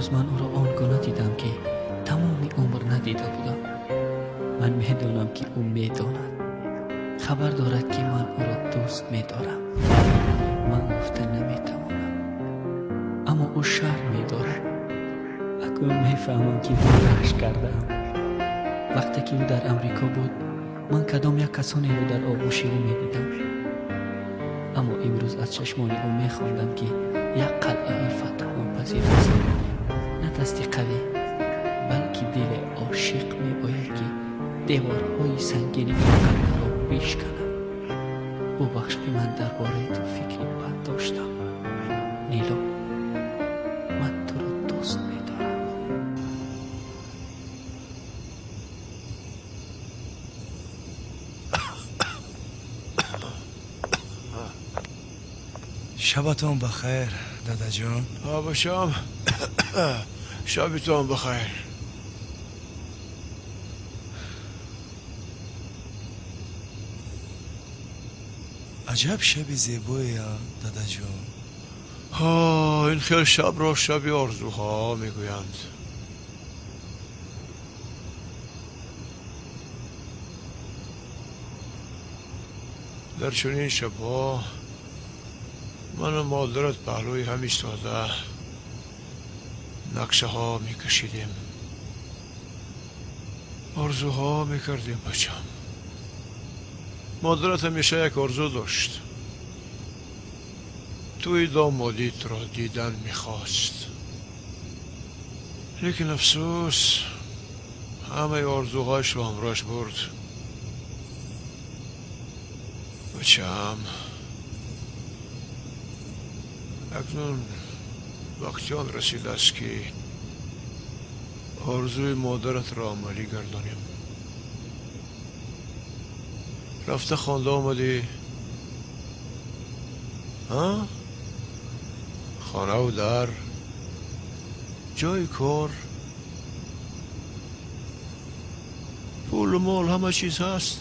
Имрӯз ман ӯро он гуна дидам, ки тамоми умр надида будам. Ман медонам, ки ӯ медонад, хабар дорад, ки ман ӯро дӯст медорам. Ман гуфта наметавонам, аммо ӯ шарм медорад. Акнун мефаҳмам, ки ман рашк кардаам. Вақте ки ӯ дар Амрико буд, ман кадом як касонеро дар оғӯши ӯ медидам, аммо имрӯз аз чашмони ӯ мехондам, ки як қалъаи фатҳнопазир аст. На дасти қавӣ, балки дили ошиқ мебояд, ки деворҳои сангини ин қалъаро бишканад. Бубахш, ки ман дар бораи ту фикри бад доштам. Нило, ман туро дӯст медорам. Шабатон бахайр, дадаҷон. Бачам, шабитон бахайр. Аҷаб шаби зебоя, дадаҷон. Ин хел шабро шаби орзуҳо мегӯянд. Дар чунин шабҳо ману модарат паҳлӯи ҳам истода нақшаҳо мекашидем, орзуҳо мекардем. Бачам, модарат ҳамеша як орзу дошт: тӯи домодитро дидан мехост. Лекин афсӯс, ҳамаи орзуҳояшро ҳамроҳаш бурд. Бачам, акнун вақти он расидааст, ки орзуи модаратро амалӣ гардонем. Рафта хонда омадӣ? Хонаву дар, ҷои кор, пулу мол, ҳама чиз ҳаст.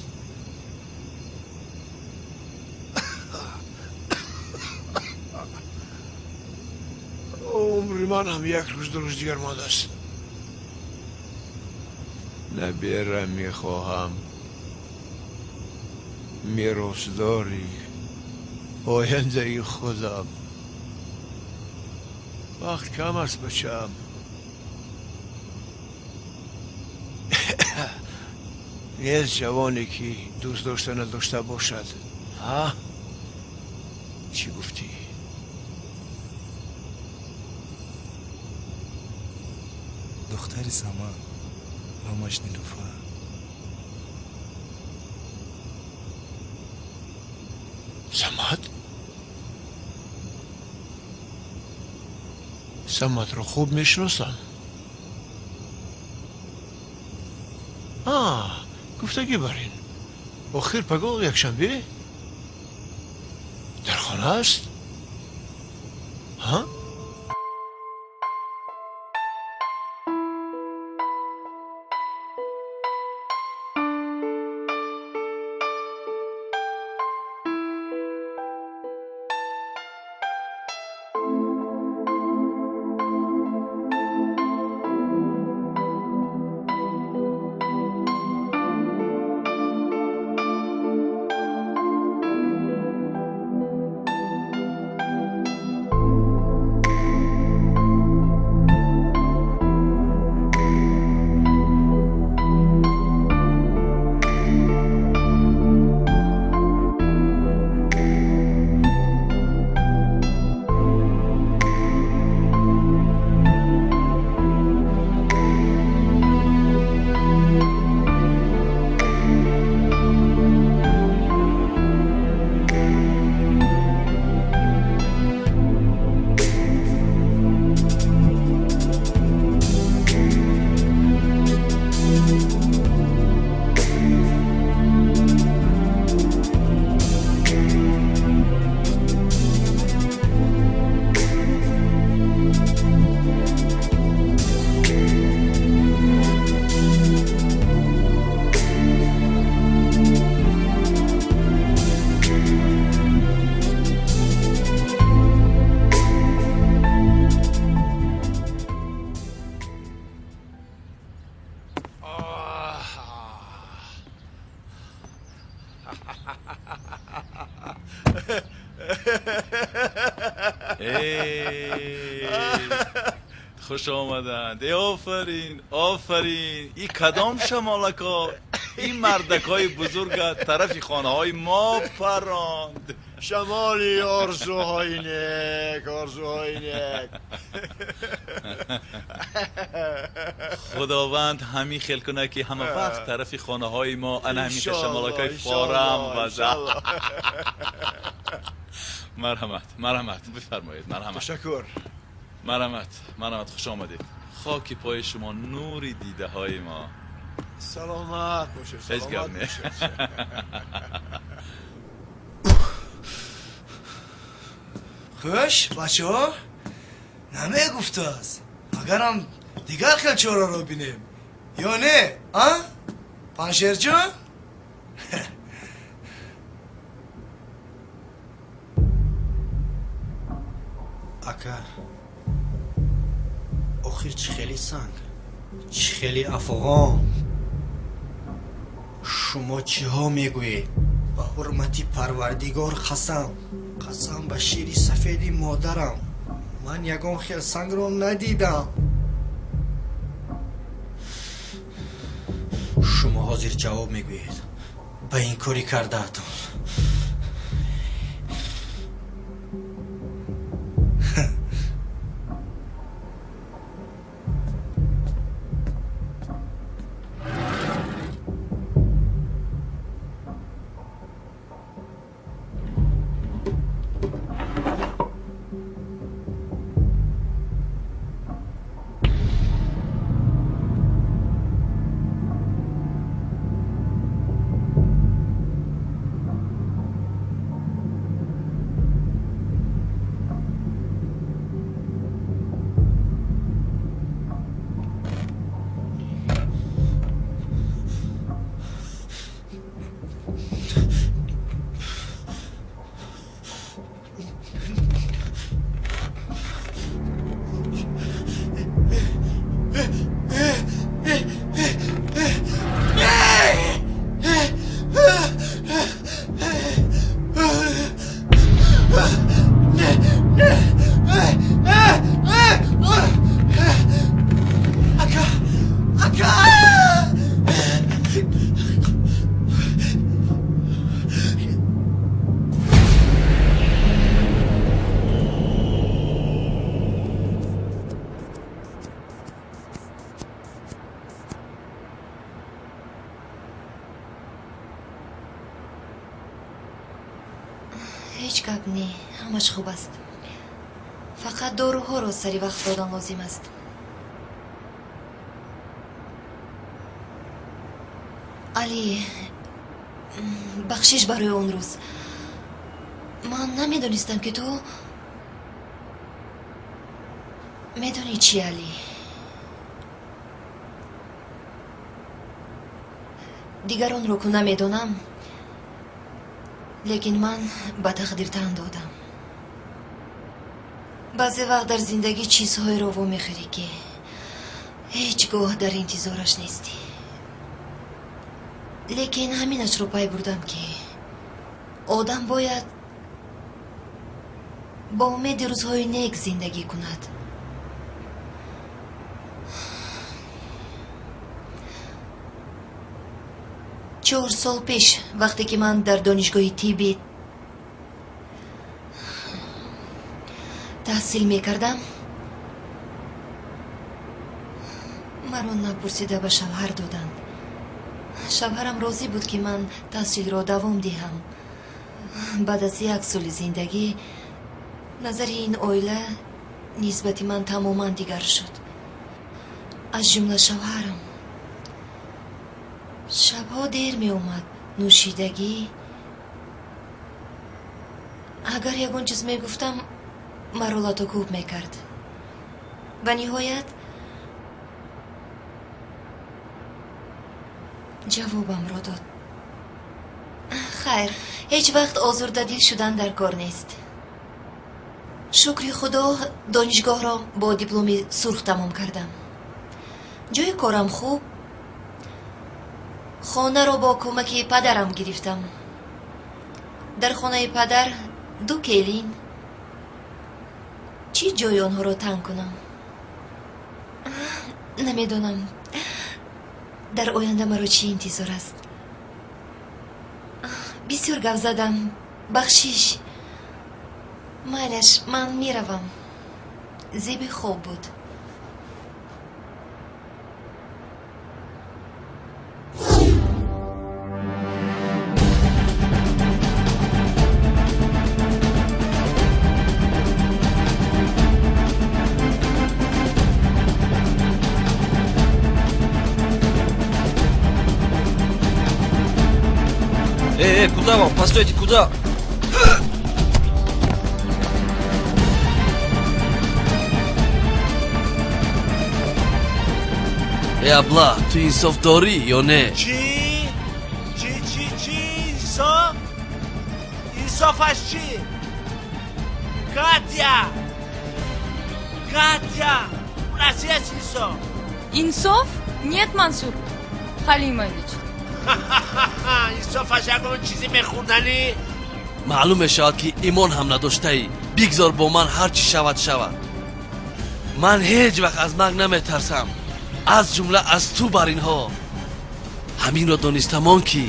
Умри ман ҳам як рӯз, ду рӯз дигар мондааст. Набера мехоҳам, меросдори ояндаи худам. Вақт кам аст, бачаам. Нест ҷавоне, ки дӯст дошта надошта бошад. Ҳа, чӣ гуфтӣ? Духтари Самад, номаш Нилуфар. Самад? Самадро хуб мешиносам. Гуфтагӣ бар ин, охир пагоҳ якшанбе дар хона аст? Ҳа? Хуш омаданд. Офарин, офарин. И кадом шамолако ин мардакҳои бузурга тарафи хонаҳои мо паронд. Шамоли орзуҳои нек, орзуҳои нек. Худованд ҳамин хел кунад, ки ҳама вақт тарафи хонаҳои мо ана ҳамин хел шамолакҳои форам вазад. Марҳамат, марҳамат, бифармоед, марҳамат. Ташаккур. Марҳамат, марҳамат, хуш омадед. Хоки пои шумо, нури дидаҳои мо. Саломат бошед. Ҳеҷ гап не. Хуш, бачаҳо, намегуфтааст, агарам дигар хел чораро бинем ё не, а Паншерҷон? Ака, охир чӣ хели санг, чӣ хели афғон? Шумо чиҳо мегӯед? Ба ҳурмати Парвардигор қасам, қасам ба шири сафеди модарам, ман ягон хел сангро надидам. Шумо ҳозир ҷавоб мегӯед ба ин кори кардаатон. Ҳеҷ гап не, ҳамаш хуб аст. Фақат доруҳоро сари вақт додан лозим аст. Али, бахшиш барои он рӯз. Ман намедонистам, ки ту медонӣ чӣ, Али? Дигаронро ку намедонам, лекин ман ба тақдир тан додам. Баъзе вақт дар зиндагӣ чизҳоеро вомехӯрӣ, ки ҳеҷ гоҳ дар интизораш нестӣ. Лекин ҳаминашро пай бурдам, ки одам бояд бо умеди рӯзҳои нек зиндагӣ кунад. 4 сол пеш, вақте ки ман дар донишгоҳи тиббӣ таҳсил мекардам, маро напурсида ба шавҳар доданд. Шавҳарам розӣ буд, ки ман таҳсилро давом диҳам. Баъд аз як соли зиндагӣ назари ин оила нисбати ман тамоман дигар шуд, аз ҷумла шавҳарам. Шабҳо дер меомад, нӯшидагӣ. Агар ягон чиз мегуфтам, маро латокӯб мекард. Ва ниҳоят ҷавобамро дод. Хайр, ҳеҷ вақт озурдадил шудан дар кор нест. Шукри Худо, донишгоҳро бо дипломи сурх тамом кардам. Ҷои корам хуб, хонаро бо кӯмаки падарам гирифтам. Дар хонаи падар ду келин, Чӣ ҷои онҳоро танг кунам? Намедонам, дар оянда маро чӣ интизор аст. Бисёр гап задам, бахшиш. Майлаш, ман меравам. Зеби хоб буд. Эй, куда вам? Постойте, куда? Эй, абла, ту инсоф дорӣ ё не? Чӣ? Чӣ, чӣ, чӣ? Инсоф? Инсофаш чӣ? Катя! Катя! У нас есть инсоф? Инсоф? Нет, Мансур Халимович. Инсофаш ягон чизе мехӯрданӣ? Маълум мешавад, ки имон ҳам надоштаӣ. Бигзор бо ман ҳар чӣ шавад, шавад. Ман ҳеҷ вақт аз марг наметарсам, аз ҷумла аз ту бар инҳо. Ҳаминро донистамон, ки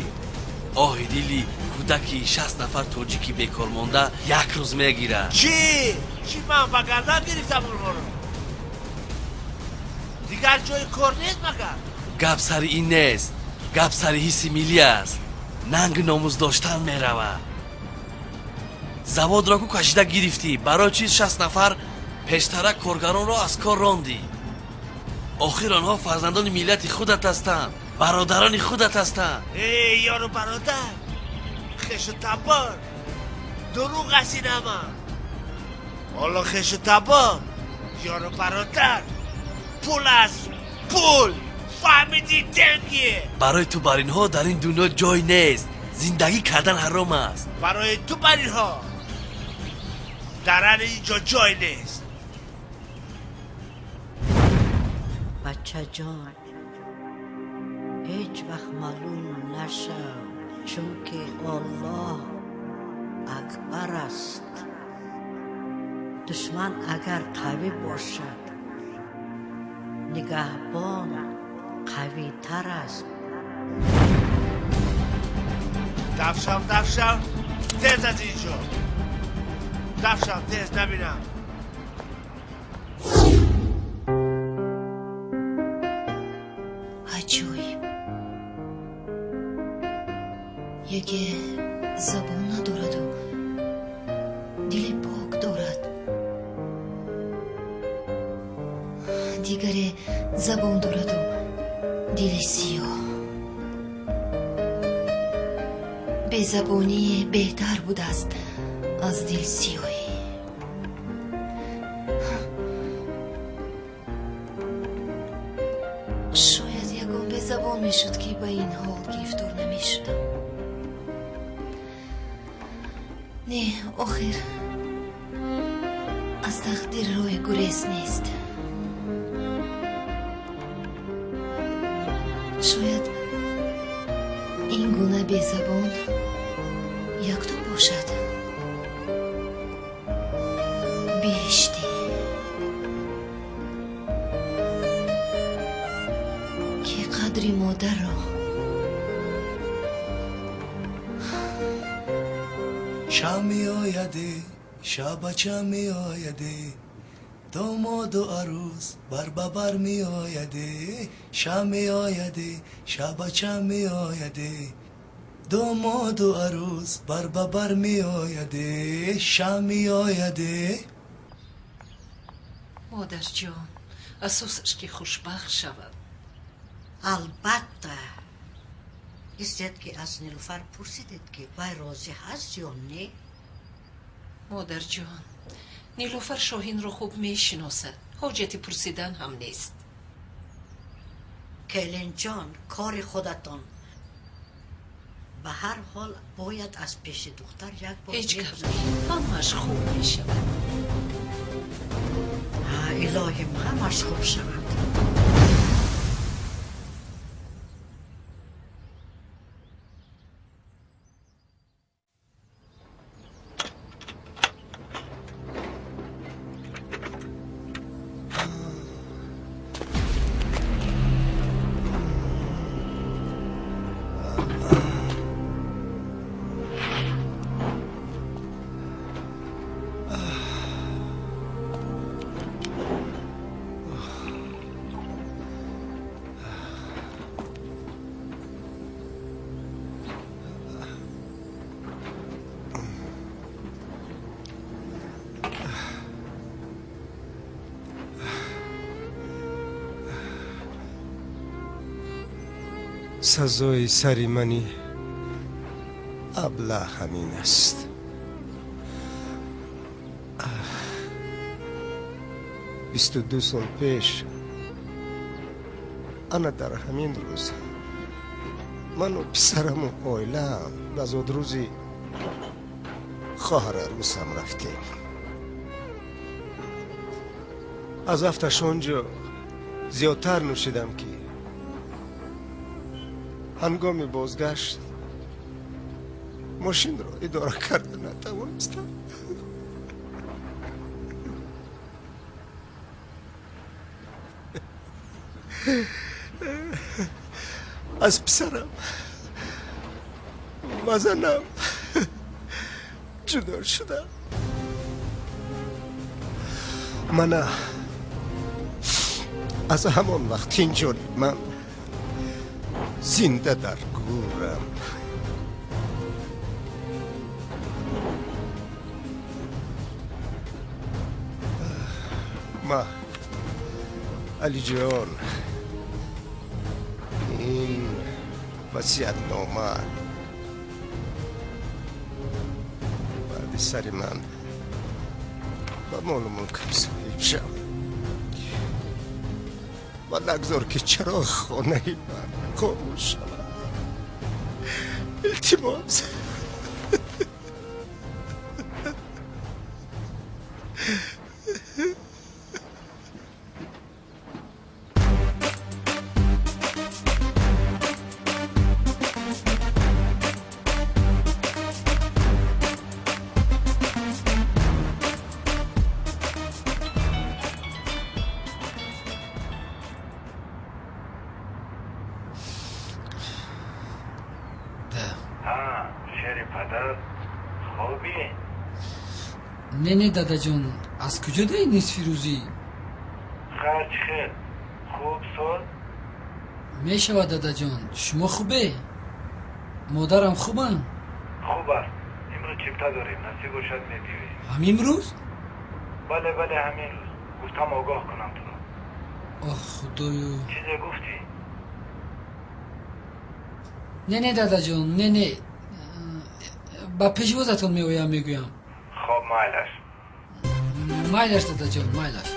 оҳи дили кӯдаки 60 нафар тоҷики бекор монда як рӯз мегирад. Чӣ? Чӣ, ман ба гардан гирифтам онҳоро? Дигар ҷои кор нест магар? Гап сари ин нест, гап сари ҳисси миллӣ аст. Нанги номус доштан меравад. Заводро ку кашида гирифтӣ, барои чиз 60 нафар пештара коргаронро аз кор рондӣ? Охир онҳо фарзандони миллати худат ҳастанд, бародарони худат ҳастанд. Эй, ёру бародар, хешу табор, дурӯғ аст ин ҳама. Ҳоло хешу табор, ёру бародар, пул аст, пул. Фаҳмидӣ, деньги. Барои ту бар инҳо дар ин дунё ҷой нест. Зиндагӣ кардан ҳаром аст. Барои ту бар инҳо дар ин ҷо ҷой нест. Бачаҷон, ҳеҷ вақт малул нашав, чунки Аллоҳ акбар аст. Душман агар қавӣ бошад, нигаҳбон қавитар аст. Дафшав, дафшав, тез аз ин ҷо. Дафшав, тез, набинам. Аҷоиб, яке забон надораду дили пок дорад, дигаре забон дораду дили сиёҳ. Безабонӣ беҳтар будааст аз дилсиёҳӣ. Шояд ягон безабон мешуд, ки ба ин ҳол гирифтор намешудам. Не, охир аз тақдир роҳи гурез нест. Шояд ин гуна безабон якто бошад. Биҳиштӣ. Ки қадри модарро Шаб меояде, шабача меояде, домоду арӯс бар ба бар меояде. Шаб меояде, шабача меояде, домоду арӯс бар ба бар меояде. Шаб меояде. Модарҷон, асосаш ки хушбахт шавад. Албатта. Истед, ки аз Нилуфар пурсидед, ки вай розӣ ҳаст ё не? Модарҷон, Нилуфар Шоҳинро хуб мешиносад, ҳоҷати пурсидан ҳам нест. Келинҷон, кори худатон. Ба ҳар ҳол бояд аз пеши духтар як бор ҳеҷ гап, ҳамааш хуб мешавад. Илоҳим, ҳамааш хуб шавад. Сазои сари мани аблаҳ ҳамин аст. 22 сол пеш ана дар ҳамин рӯз ману писараму оилаам ба зодрӯзи хоҳар арӯсам рафтем. Аз афташ он ҷо зиёдтар нӯшидам, ки ҳангоми бозгашт мошинро идора карда натавонистам. Аз писарам ва занам ҷудо шудам. Мана аз ҳамон вақт инҷониб ман зинда дар гӯрам. Ма Алиҷон, ин васиятнома баъди сари ман ба молу мулкам соҳиб шав ва нагзор, ки чароғ хонаи ман хомӯш шавад. Илтимос. Не, не, дадаҷон, аз куҷо даи нисфи рӯзӣ? Харҷ хел хуб сол. Мешавад, дадаҷон. Шумо хубе? Модарам хубанд? Хуб аст. Имрӯз чипта дорем, насиб бошад, мебиёӣ. Ҳамин рӯз? Бале, бале, ҳамин рӯз. Гуфтам огоҳ кунам туро. Оҳ, худоё! Чизе гуфтӣ? Не, не, дадаҷон, не, не, ба пешвозатон меоям, мегӯям. Хоб, майлаш. Майлаш, дадаҷон, майлаш.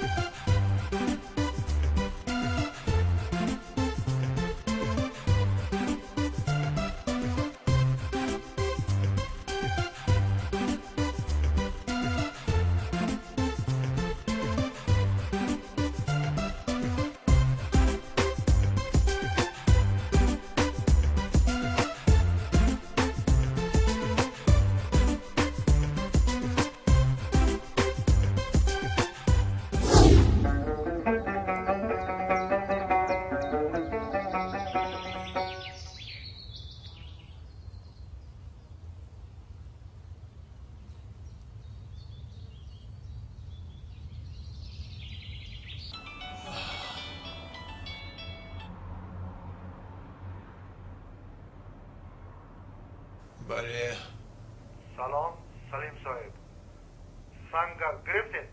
Бале. Салом, Салим соҳиб. Санга гирифтед?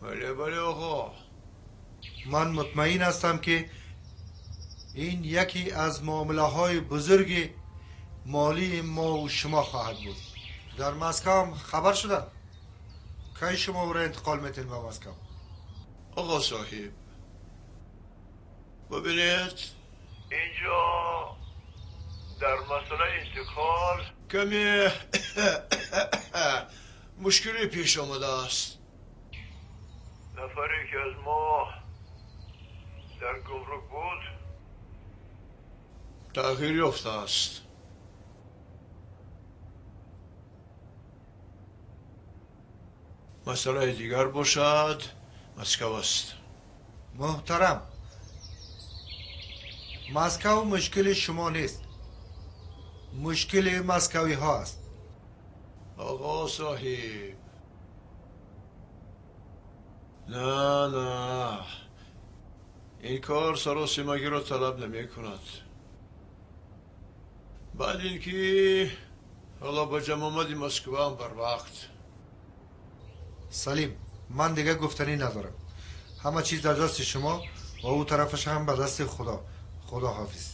Бале, бале, оғо. Ман мутмаин ҳастам, ки ин яке аз муомилаҳои бузурги молии мову шумо хоҳад буд. Дар Москвам хабар шуданд. Кай шумо ӯро интиқол метиҳед ба Москва? Оғо соҳиб, бубинед, инҷо дар масъалаи интиқол каме мушкиле пеш омадааст. Нафаре ки аз мо дар гумрук буд тағйир ёфтааст. Масъалаи дигар бошад, Москва аст. Муҳтарам, Москва мушкили шумо нест, мушкили москавиҳо аст. Оғо соҳиб, на, на, ин кор саросимагиро талаб намекунад. Баъд ин ки ҳоло ба ҷамъомади Москваам барвақт. Салим, ман дигар гуфтанӣ надорам. Ҳама чиз дар дасти шумо ва ӯ тарафаш ҳам ба дасти Худо. Худо ҳофиз.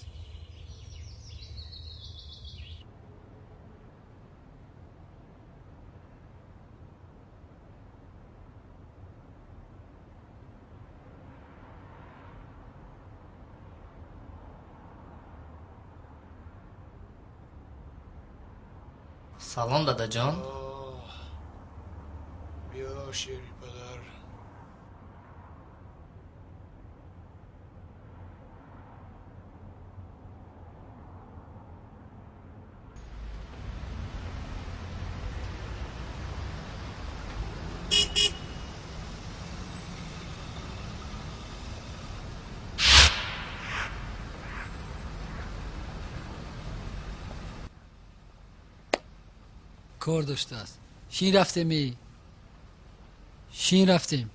Салом, дадаҷон. Биё, шери падар. Кор доштааст. Шин рафтеми? Шин рафтем.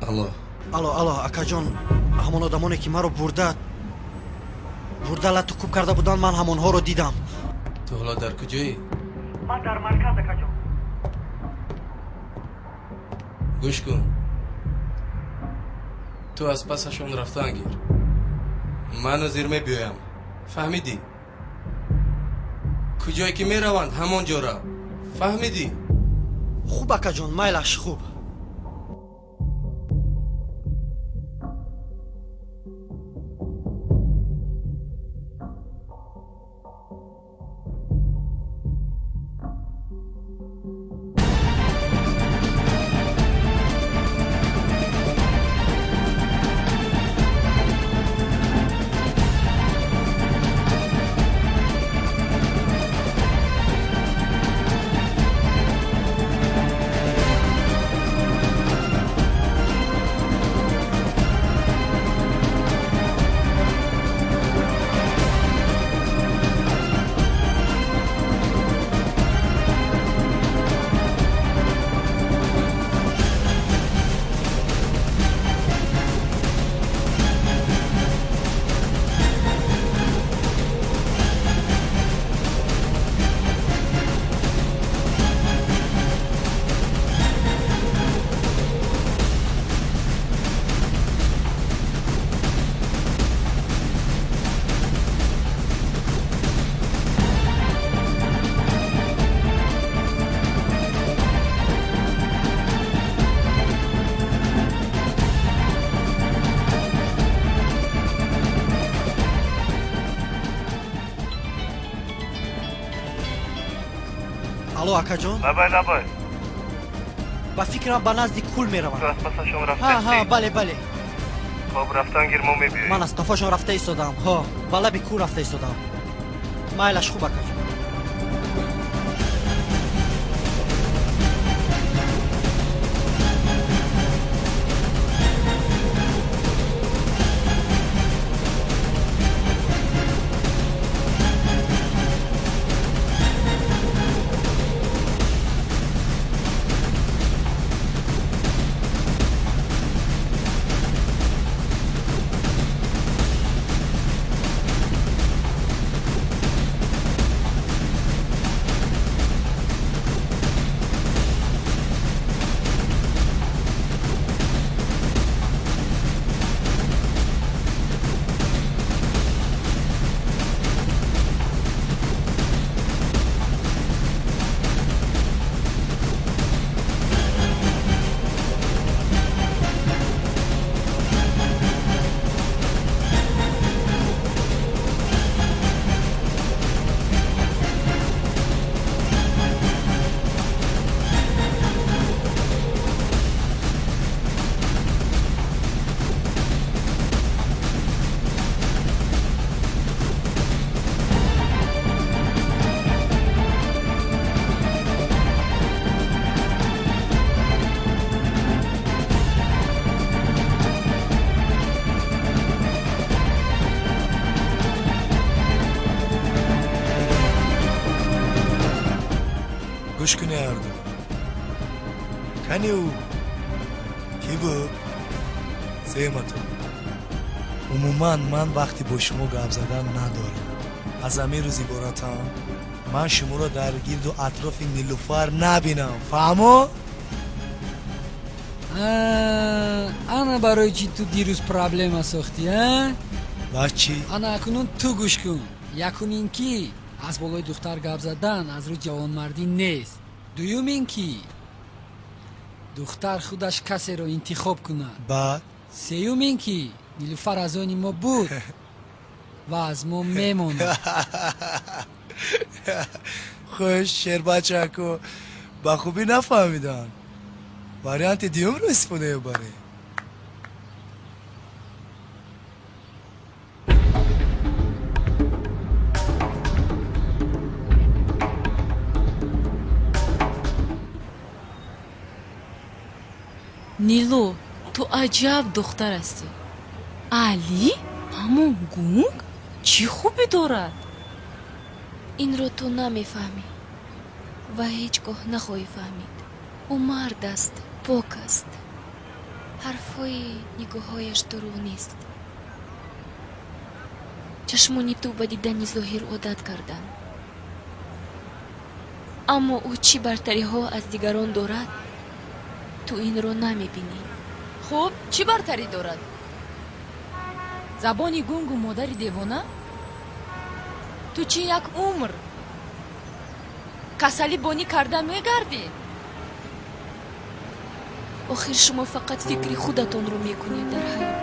Алло. Алло, алло, акаҷон, ҳамон одамоне ки маро бурда лату кӯб карда буданд, ман ҳамонҳоро дидам. Ту ҳоло дар куҷоӣ? Ман дар марказ, акаҷон. Гӯш кун, ту аз пасашон рафтан гир, ман ҳозир мебиёям, фаҳмидӣ? Куҷое ки мераванд, ҳамон ҷо рав, фаҳмидӣ? Хуб, акаҷон, майлаш, хуб. Алло, акаҷон. Лабай, лабай. Ба фикрам, ба назди кӯл меравам. Ту аз пасашон Ҳа. рафтаистӣ? Ҳа, бале, бале. Хоб, рафтан гир, мо мебиёем. Ман аз қафошон рафта истодаам. Ҳо, ба лаби кӯл рафта истодаам. Майлаш, хуб, акаҷон. Гӯш куне ҳарду. Кани ӯ кӣ буд? Эматон. Умуман ман вақти бо шумо гап задан надорам. Аз ҳамин рӯз иборатам ман шуморо дар гирду атрофи Нилуфар набинам. Фаҳмо? Ана барои чӣ ту дирӯз проблема сохтӣ, а? Ба чӣ? Ана акнун ту гӯш кун. Якум ин ки аз болои духтар гап задан аз рӯи ҷавонмардӣ нест. Дуюм ин ки духтар худаш касеро интихоб кунад. Баъд? Сеюм ин ки Нилуфар аз они мо буд ва аз мо мемонад. Хуш, шербачако, ба хубӣ нафаҳмиданд. Варианти дуюмро истифода мебарем. Нилу, ту аҷаб духтар ҳастӣ. Алӣ ҳамон гунг чӣ хубӣ дорад? Инро ту намефаҳмӣ ва ҳеҷ гоҳ нахоҳӣ фаҳмид. Ӯ мард аст, пок аст. Ҳарфҳои нигоҳҳояш дурӯғ нест. Чашмони ту ба дидани зоҳир одат карданд. Аммо ӯ чӣ бартариҳо аз дигарон дорад, ту инро намебинӣ. Хуб, чӣ бартарӣ дорад? Забони гунгу модари девона? Ту чӣ як умр касалӣ бонӣ карда мегардӣ? Охир шумо фақат фикри худатонро мекунед дар ҳаёт.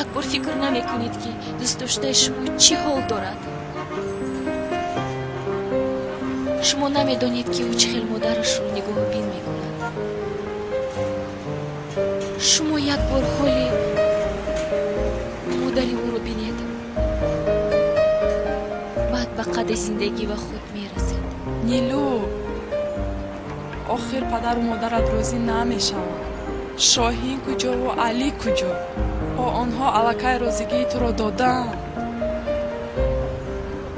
Як бор фикр намекунед, ки дӯстдоштаи шумо чӣ ҳол дорад. Шумо намедонед, ки ӯ чӣ хел модарашро нигоҳубин мекунад. Шумо як бор ҳоли модари ӯро бинед, баъд ба қадри зиндагӣ ва худ мерасед. Нилу, охир падару модарат розӣ намешаванд. Шоҳин куҷову Алӣ куҷо? О, онҳо аллакай розигии туро додаанд.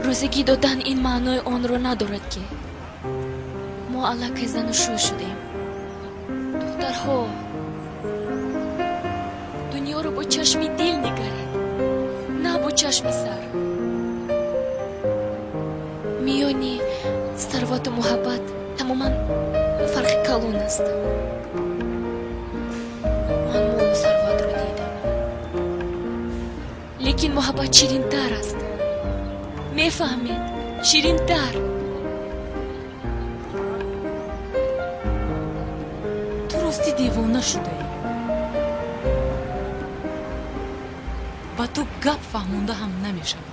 Розигӣ додан ин маънои онро надорад, ки мо аллакай зану шӯй шудем. Духтарҳо, дунёро бо чашми дил нигаред, на бо чашми сар. Миёни сарвату муҳаббат тамоман фарқи калон аст. Ман молу сарватро дидам, лекин муҳаббат ширинтар аст. Мефаҳмед? Ширинтар. Ту ростӣ девона шудаӣ. Ба ту гап фаҳмонда ҳам намешавад.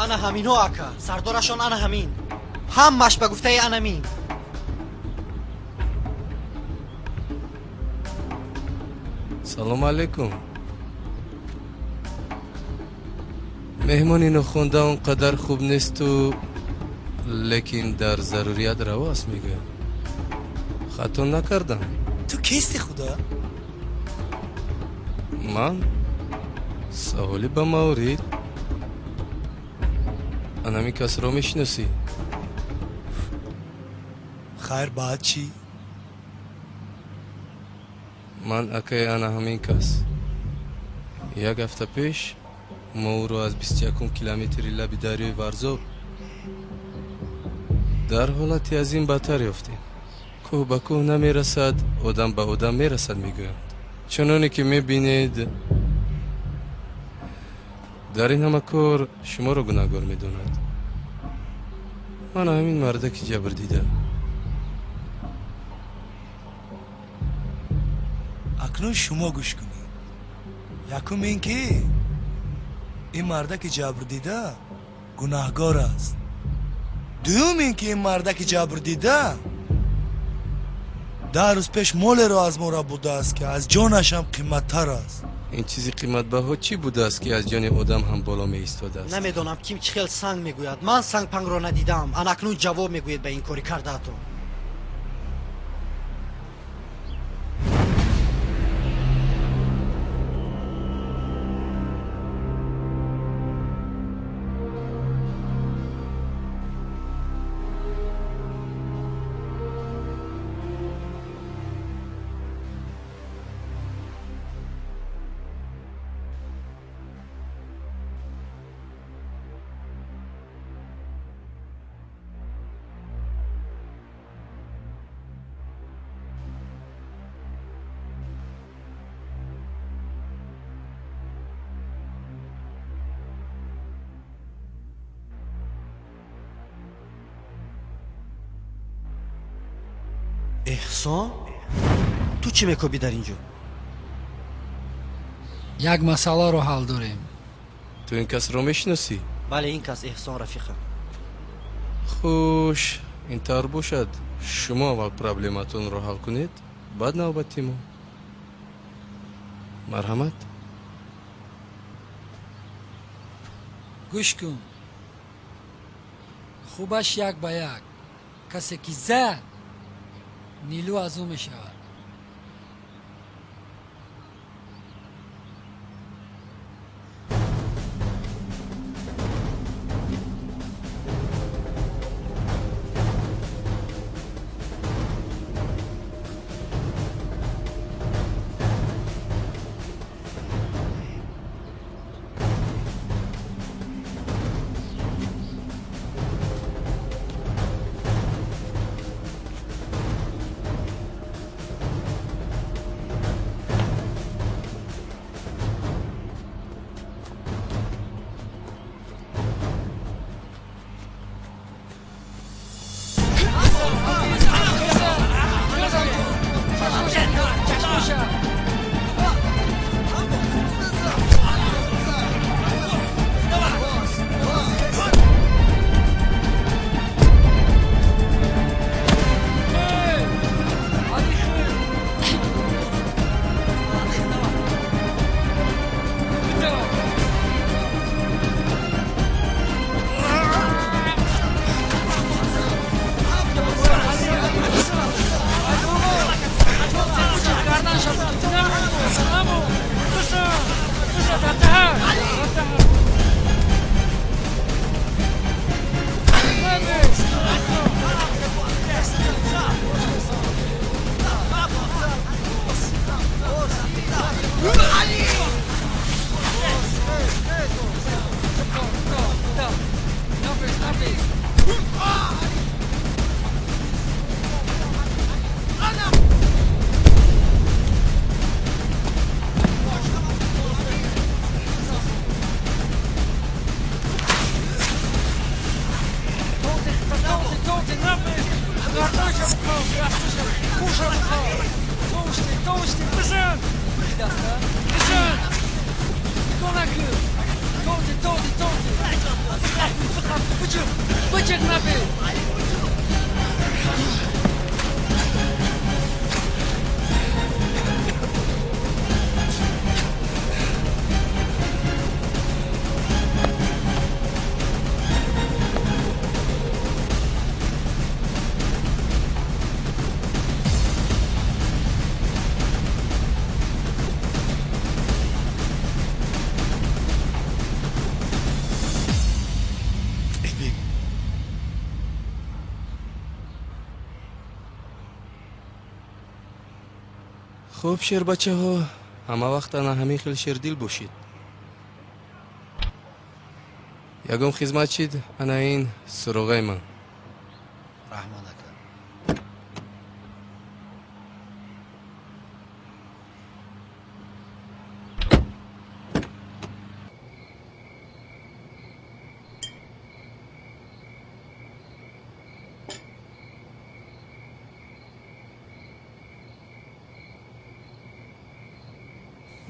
Ана ҳаминҳо, ака, сардорашон ана ҳамин. Ҳамаш ба гуфтаи анамин. Салому алайкум. Меҳмони нохонда он қадар хуб несту, лекин дар зарурият раво аст, мегӯям. Хато накардам. Ту кисти, худо? Ман? Саволи ба маврид. Анами касро мешиносӣ? Хайр, баъд чӣ? Ман акаи ана ҳамин кас. Як ҳафта пеш мо ӯро аз 21 километри лаби дарёи Варзоб дар ҳолати аз ин бадтар ёфтем. Кӯҳ ба кӯҳ намерасад, одам ба одам мерасад, мегӯянд. Чуноне ки мебинед, дар ин ҳама кор шуморо гунаҳгор медонад. Мана ҳамин мардаки ҷабрдида. Акнун шумо гӯш кунед. Якум ин ки ин мардаки ҷабрдида гунаҳгор аст. Дуюм ин ки ин мардаки ҷабрдида 10 рӯз пеш молеро аз мо рабудааст, ки аз ҷонашам қиматтар аст. Ин чизи қиматбаҳо чӣ будааст, ки аз ҷони одам ҳам боло меистодааст? Намедонам ким чӣ хел санг мегӯяд. Ман сангпангро надидам. Ана акнун ҷавоб мегӯед ба ин кори кардаатон. Эҳсон, ту чӣ мекобӣ дар ин ҷо? Як масъаларо ҳал дорем. Ту ин касро мешиносӣ? Бале, ин кас Эҳсон рафиқам. Хуш, ин тавр бошад, шумо аввал проблематонро ҳал кунед, баъд навбати мо. Марҳамат. Гӯш кун, хубаш як ба як. Касе ки зад, Нилу аз ӯ мешавад. Хуб, шербачаҳо, ҳама вақт ана ҳамин хел шердил бошед. Ягон хизмат чид, ана ин суроғаи ман. Раҳмат ака.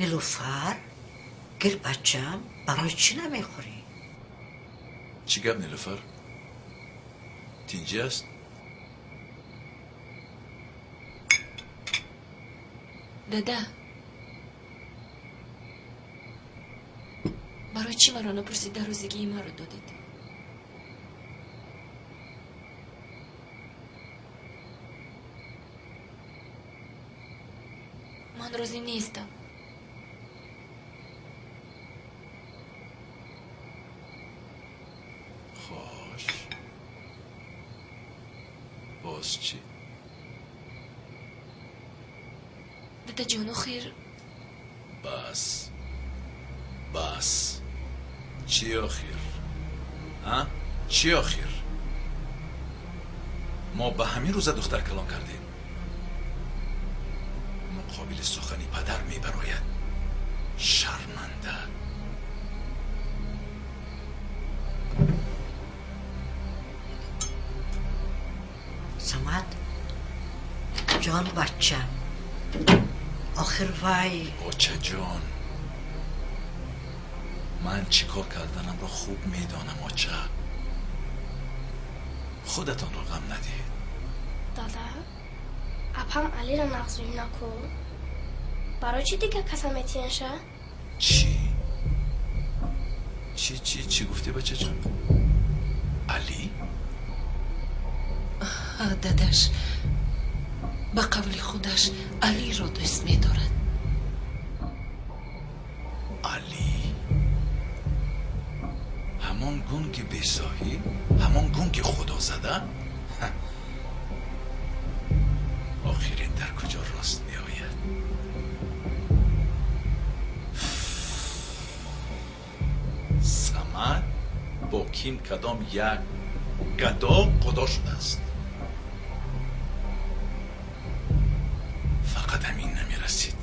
Нилуфар, гир бачам, барои чӣ намехӯрӣ? Чӣ гап, Нилуфар? Тинҷӣ аст? Дада, барои чӣ маро напурсида рӯзигии маро додед? Ман розӣ нестам. Хош, боз чӣ? Дадаҷон, охир. Бас, бас, чӣ охир? А? Чӣ охир? Мо ба ҳамин рӯза духтар калон кардем. Муқобили сухани падар мебарояд. Шарманда. Самад, Ҷон бача, охир вай. Очаҷон, ман чӣ кор карданамро хуб медонам. Оча, худатонро ғам надиҳед. Дада, апам Алиро нағз бибина ку. Барои чӣ дигар каса метиҳанша? Чӣ чӣ чӣ чӣ гуфтӣ, бачаҷон? Алӣ? Дадаш, ба қавли худаш Алиро дӯст медорад. Алӣ, ҳамон гунги бесоҳиб, ҳамон гунги худозада? Охирин дар куҷо рост меояд? Самад бо ким кадом як гадо худо шудааст. Фақат ҳамин намерасид.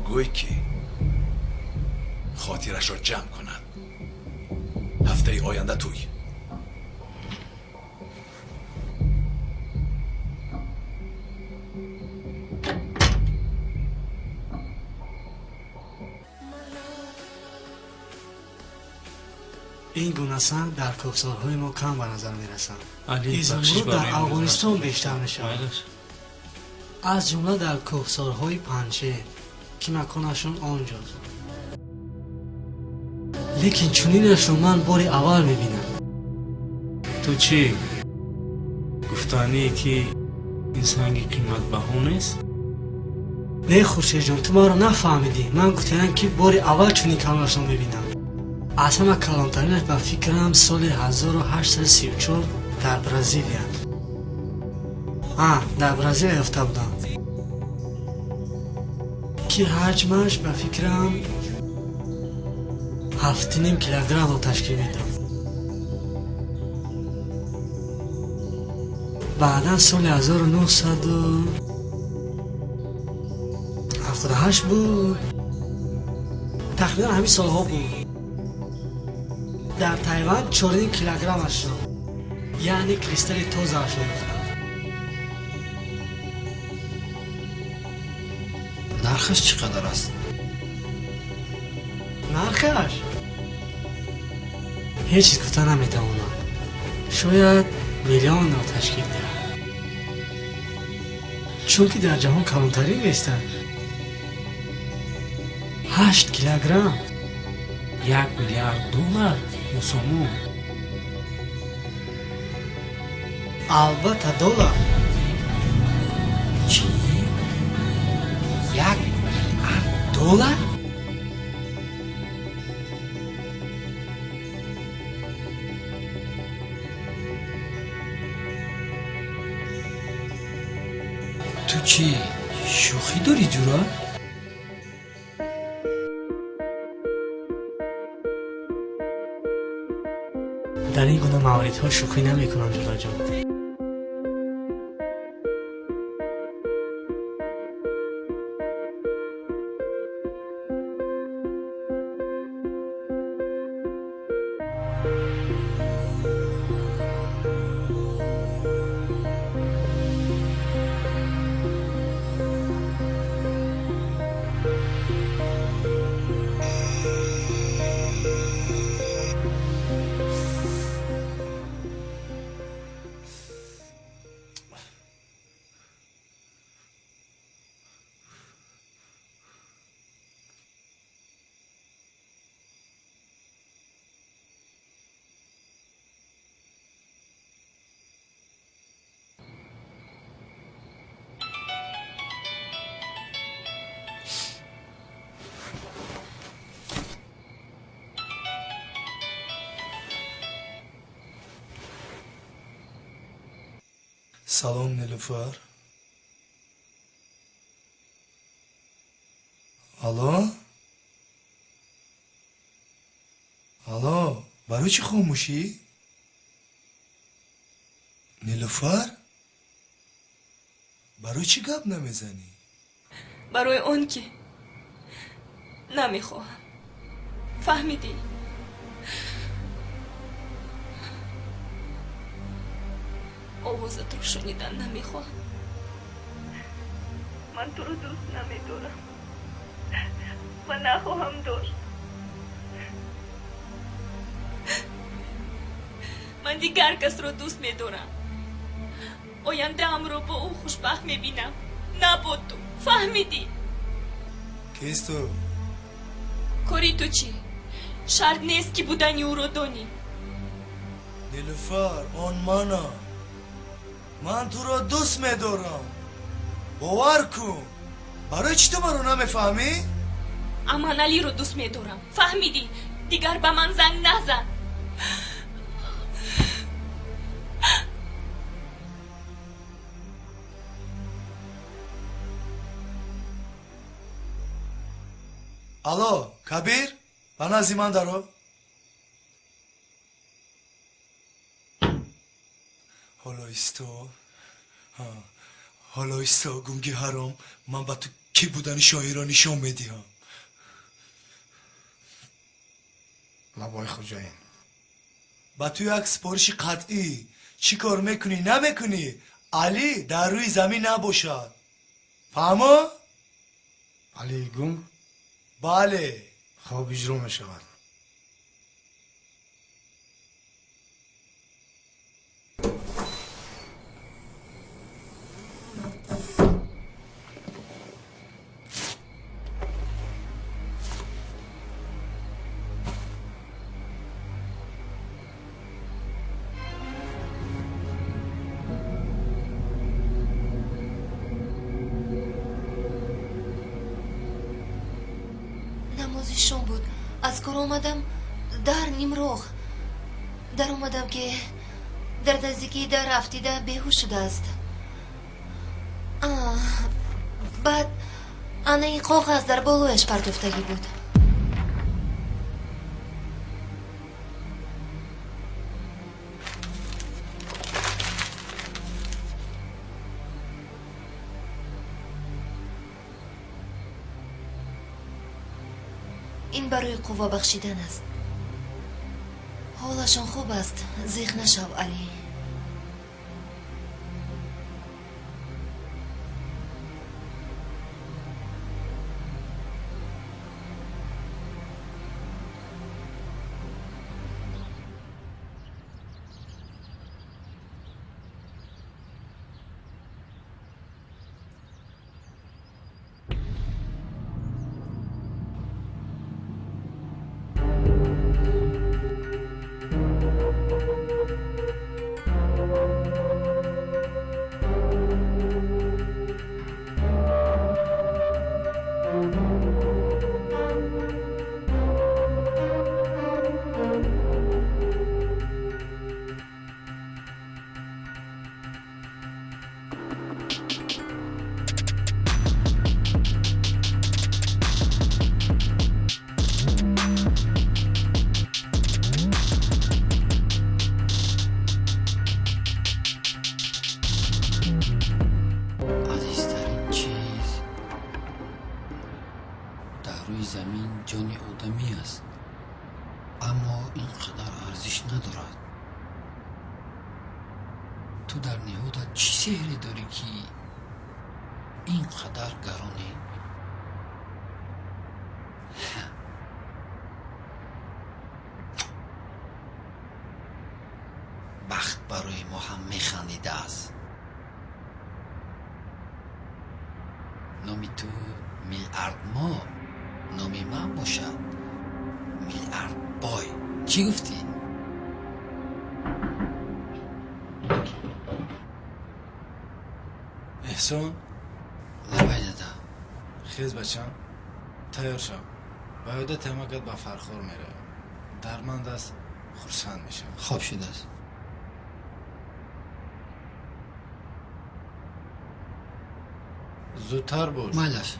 Гӯй ки хотирашро ҷамъ кунад. Ҳафтаи оянда тӯй. Ин гуна санг дар кӯҳсорҳои мо кам ба назар мерасанд. Изумруд дар Афғонистон бештар мешавад, аз ҷумла дар кӯҳсорҳои Панҷшер, ки маконашон он ҷост. Лекин чунинашро ман бори аввал мебинам. Ту чӣ гуфтание, ки ин санги қиматбаҳо нест? Не, Хуршедҷон, ту маро нафаҳмидӣ. Ман гуфтаам, ки бори аввал чунин калонашро мебинам. Аз ҳама калонтаринаш, ба фикрам, соли 1834 дар Бразилия, дар Бразилия ёфта будам, ки ҳаҷмаш, ба фикрам, 7,5 килограммро ташкил медод. Баъдан соли 1978 буд, тахминан ҳамин солҳо буд, дар Тайван 4,5 килограммашро, яъне кристалли тозаашро ёфтам. Нархаш чӣ қадар аст? Нархаш ҳеҷ чиз гуфта наметавонам. Шояд миллионро ташкил диҳад, чунки дар ҷаҳон калонтарин меистад. 8 килограмм. 1 миллиард доллар ё сомон? Албатта, доллар. Чӣ, 1 миллиард доллар? Ту чӣ, шӯхӣ дорӣ, ҷура? Дар ин гуна мавридҳо шӯхӣ намекунам, ҷураҷон. Салом, Нилуфар. Алло, алло, барои чӣ хомӯшӣ, Нилуфар? Барои чӣ гап намезанӣ? Барои он ки намехоҳам, фаҳмидӣ? Овозатро шунидан намехоҳам. Ман туро дӯст намедорам ва нахоҳам дошт. Ман дигар касро дӯст медорам. Ояндаамро бо ӯ хушбахт мебинам, на бо ту. Фаҳмидӣ? Кист ӯ? Кори ту чӣ? Шарт нест, ки будани ӯро донӣ. Нилуфар, он манам. Ман туро дӯст медорам. Бовар кун. Барои чӣ ту маро намефаҳмӣ? Аманалиро дӯст медорам. Фаҳмидӣ? Дигар ба ман занг назан. Алло, Кабир, ба назди ман даро. Ҳоло исто, ҳоло исто, гунги ҳаром, ман ба ту кӣ будани шоҳиро нишон медиҳам. Лабои хоҷаин. Ба ту як супориши қатъӣ. Чӣ кор мекунӣ, намекунӣ, Алӣ дар рӯи замин набошад. Фаҳмо? Алии гунг? Бале. Хоб, иҷро мешавад. Намози шом буд. Аз кор омадам, дар нимроҳ даромадам, ки дар наздикии дар афтида беҳуш шудааст. Баъд ана ин коғаз дар болояш партофтагӣ буд. Ин барои қувва бахшидан аст. Ҳолашон хуб аст, зиқ нашав, Алӣ. Азизтарин чиз дар рӯи замин ҷони одамӣ аст, аммо ин қадар арзиш надорад. Ту дар ниҳодат чӣ сеҳре дорӣ, ки ин қадар гаронӣ? Бахт барои мо ҳам механдидааст. Номи ту Миллиардмо, номи ман бошад Миллиардбой. Чӣ гуфтӣ? Эҳсон. Лабай, дада. Хез, бачам, тайёр шав. Ба ёда тамакат ба Фархор меравем. Дарманд аст, хурсанд мешавад. Хоб шудааст. Зудтар бош. Майлаш.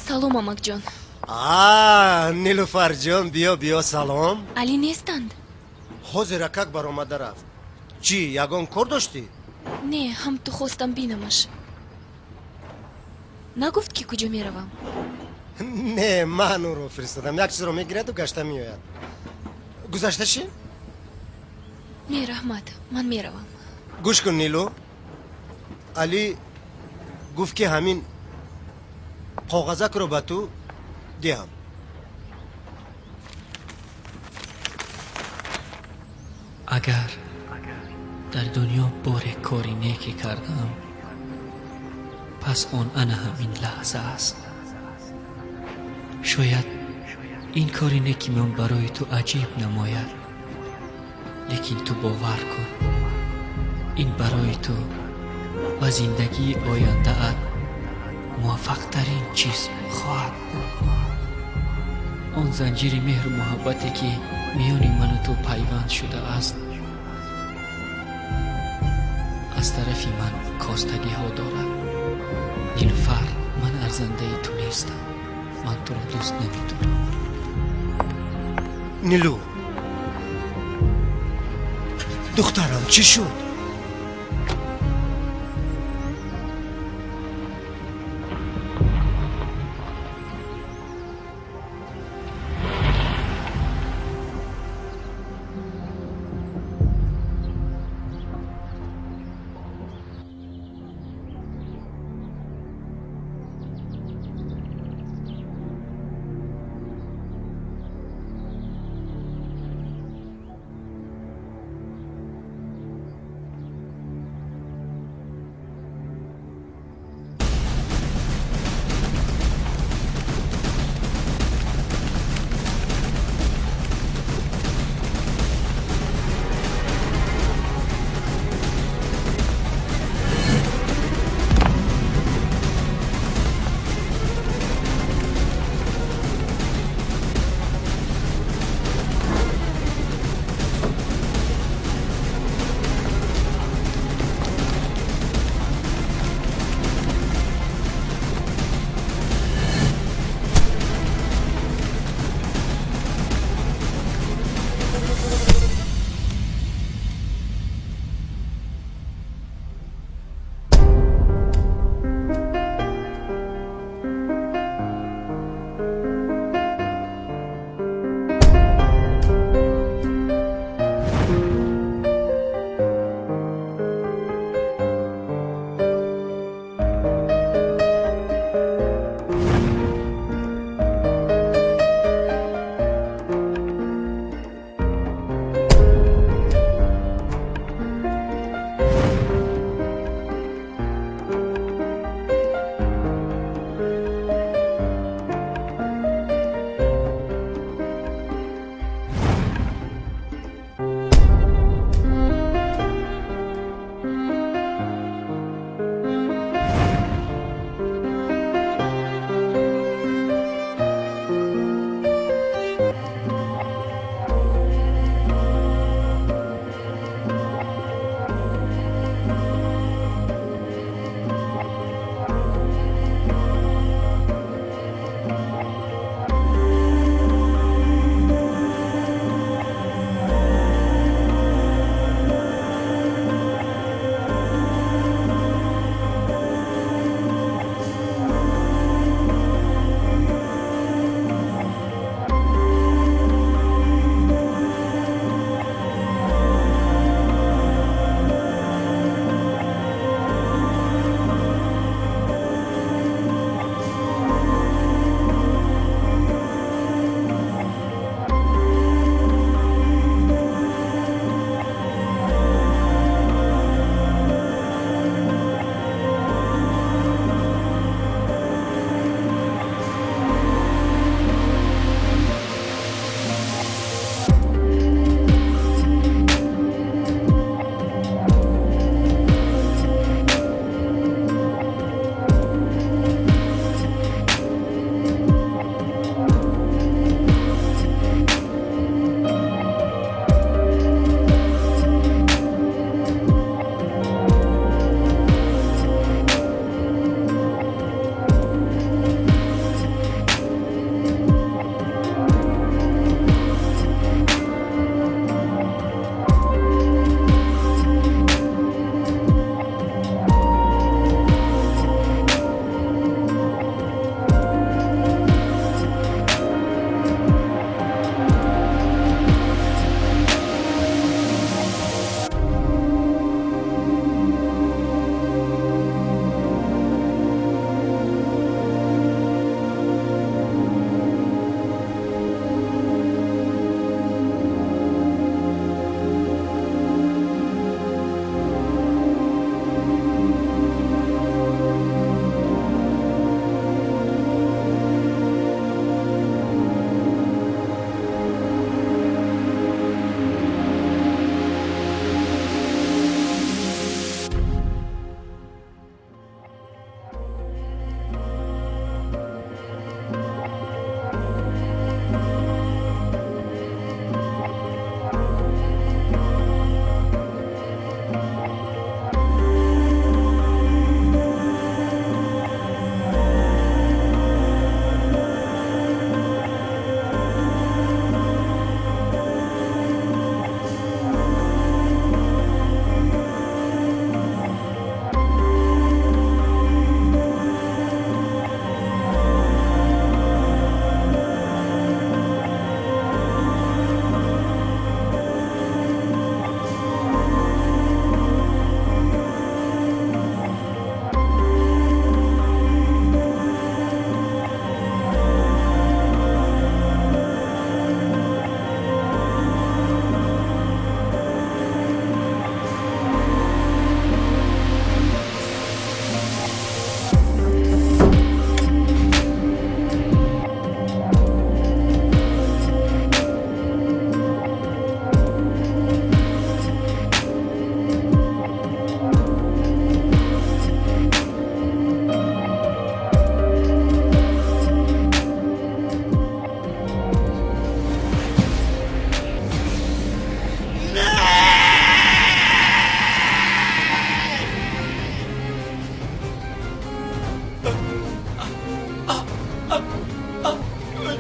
Салом, амакҷон. Нилуфарҷон, биё, биё, салом. Алӣ нестанд? Ҳозир акак баромада рафт. Чӣ, ягон кор доштӣ? Не, ҳам ту хостам бинамаш. Нагуфт, ки куҷо меравам? Не, ман ӯро фиристодам. Як чизро мегираду гашта меояд. Гузашта ши? Не, раҳмат, ман меравам. Гӯш кун, Нилу, Алӣ гуфт, ки ҳамин коғазакро ба ту диҳам. Агар дар дунё боре кори неке кардам, пас он ана ҳамин лаҳза аст. Шояд ин кори неки ман барои ту аҷиб намояд, лекин ту бовар кун, ин барои ту ва зиндагии ояндаат муваффақтарин чиз хоҳад буд. Он занҷири меҳру муҳаббате, ки миёни ману ту пайванд шудааст, аз тарафи ман костагиҳо дорад. Нилуфар, ман арзандаи ту нестам, ман туро дӯст намедорам. Нилу, духтарам, чӣ шуд?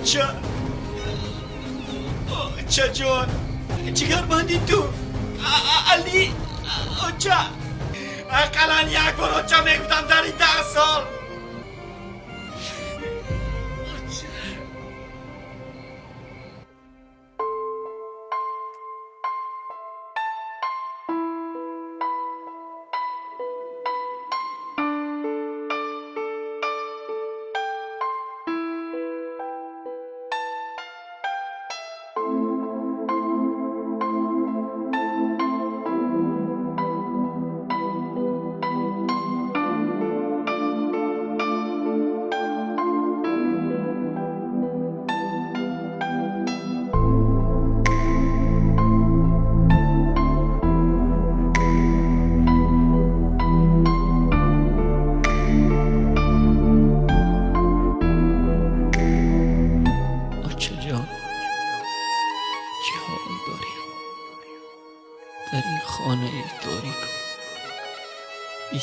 Оча, очаҷон, ҷигарбанди ту Али. Оча, ақаллан як бор оча мегуфтам дар ин 10 сол.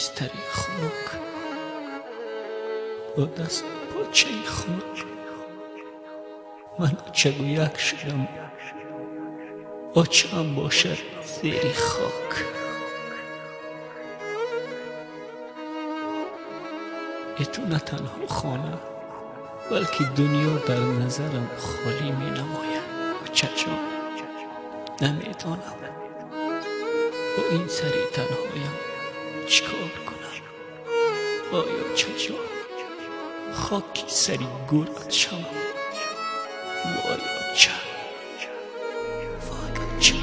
بستری خنک با دست پاچه خنک من آچگویک شدم، آچه باشد زیر خاک. ای تو نه تنها خانه بلکه دنیا در نظرم خالی می نماید. آچه جان، نمیدانم با این سری تنهایم چیکار کنم. آیا چجان خاکی سری گورت شوم؟ وای آچه، وای آچه.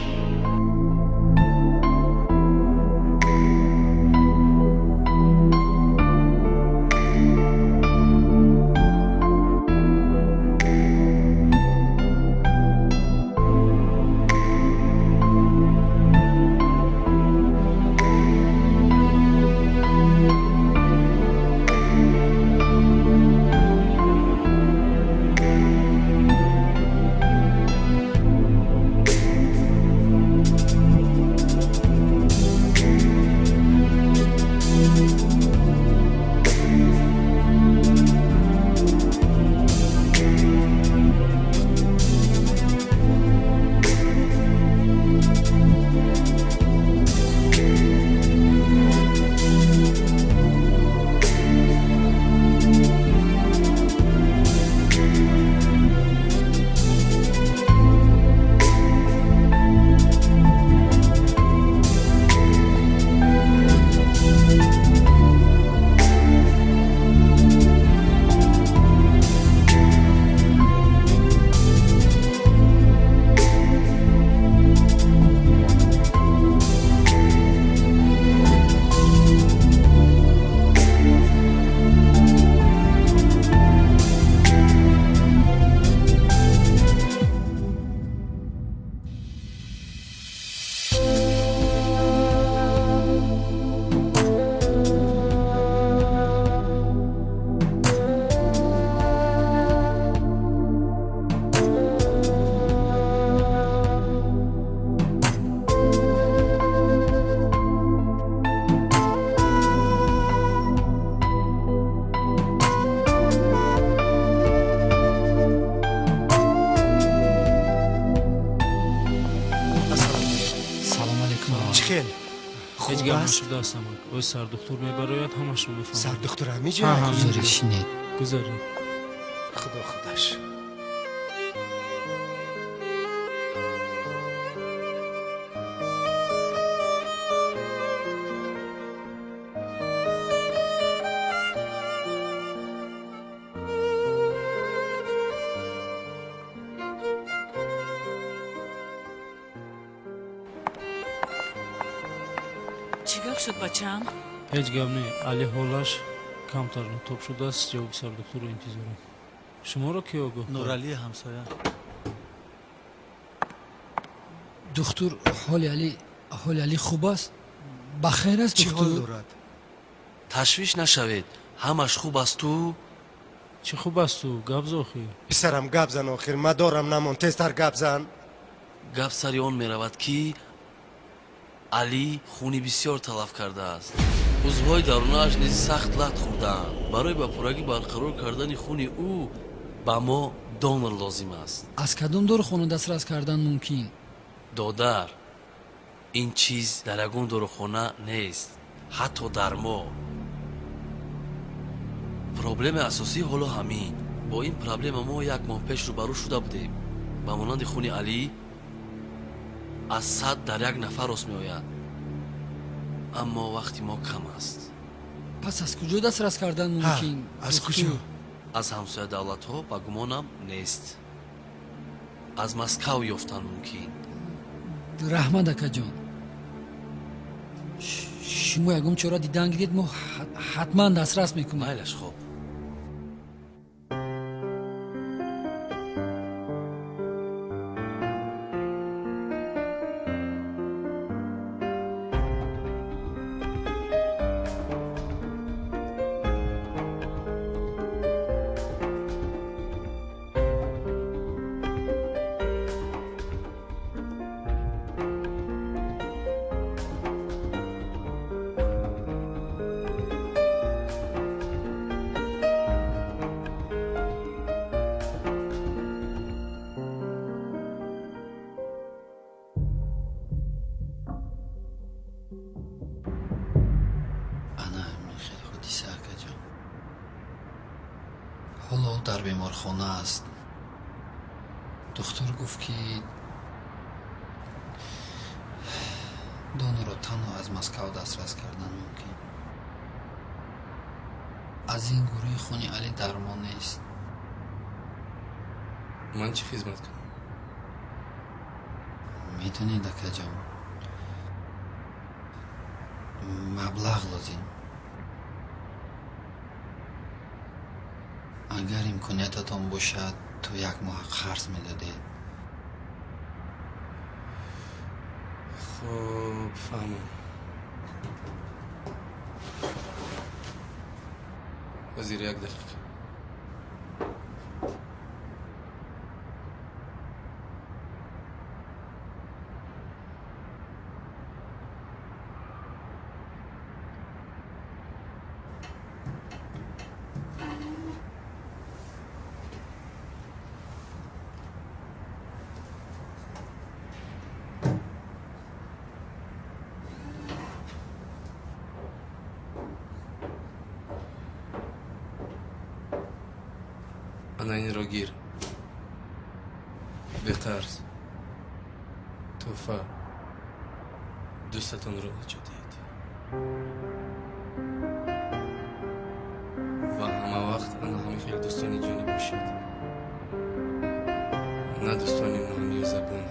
ҳеҷ гап нашудааст, амак. Ӯ сардухтур мебарояд, ҳамашро мефаҳмад. Сардухтур ҳамиҷа? Гузаред, шинед. Гузаред. Худо худаш. Чӣ гап шуд, бачаам? Ҳеҷ гап не, Али ҳолаш камтар нотоб шудааст, ҷавоби сардухтурро интизорам. Шуморо ки огоҳ? Нуралии ҳамсоя. Духтур, ҳоли Али хуб аст? Ба хайр аст? Чӣ ҳол дорад? Ташвиш нашавед, ҳамаш хуб асту. Чӣ хуб асту? Гап зан охир. Писарам, гап зан охир, мадорам намон, тезтар гап зан. Гап сари он меравад, ки Али хуни бисёр талаф кардааст. Узвҳои дарунааш низ сахт лат хӯрдаанд. Барои ба пуррагӣ барқарор кардани хуни ӯ ба мо Донор лозим аст. Аз кадом дорухона дастрас кардан мумкин? Додар, ин чиз дар ягон дорухона нест, ҳатто дар мо. Проблемаи асосӣ ҳоло ҳамин. Бо ин проблема мо як моҳ пеш рӯбарӯ шуда будем. Ба монанди хуни Алӣ аз 100 дар як нафар рост меояд, аммо вақти мо кам аст. Пас аз куҷо дастрас кардан мумкин? Аз куҷо? Аз ҳамсоя давлатҳо ба гумонам нест. Аз Москав ёфтан мумкин. Раҳмат, акаҷон. Шумо ягон чора дидан гиред, мо ҳатман дастрас мекунем. Майлаш, хоб. Ҳоло дар беморхона аст. Духтур гуфт, ки донорро танҳо аз Москав дастрас кардан мумкин. Аз ин гурӯҳи хуни Алӣ дармон нест. Ман чӣ хизмат кунам? Медонед, акаҷон, маблағ лозим. Агар имкониятатон бошад, то як моҳ қарз медодед. Хуб, фаҳмам. Вазир, як дақиқа. Ана инро гир. Беқарз. Тӯҳфа. Дӯстатонро наҷот диҳед. Ва ҳама вақт ана ҳамин хел дӯстони ҷонӣ бошед. На дӯстони нони забон.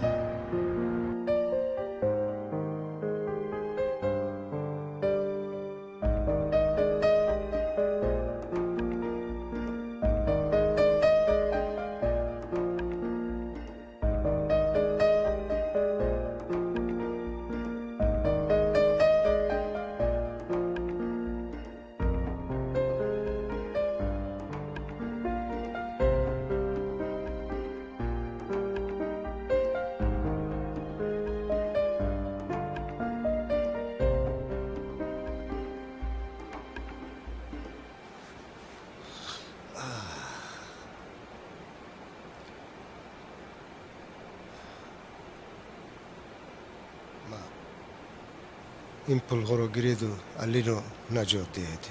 Ин пулҳоро гиреду Алиро наҷот диҳед.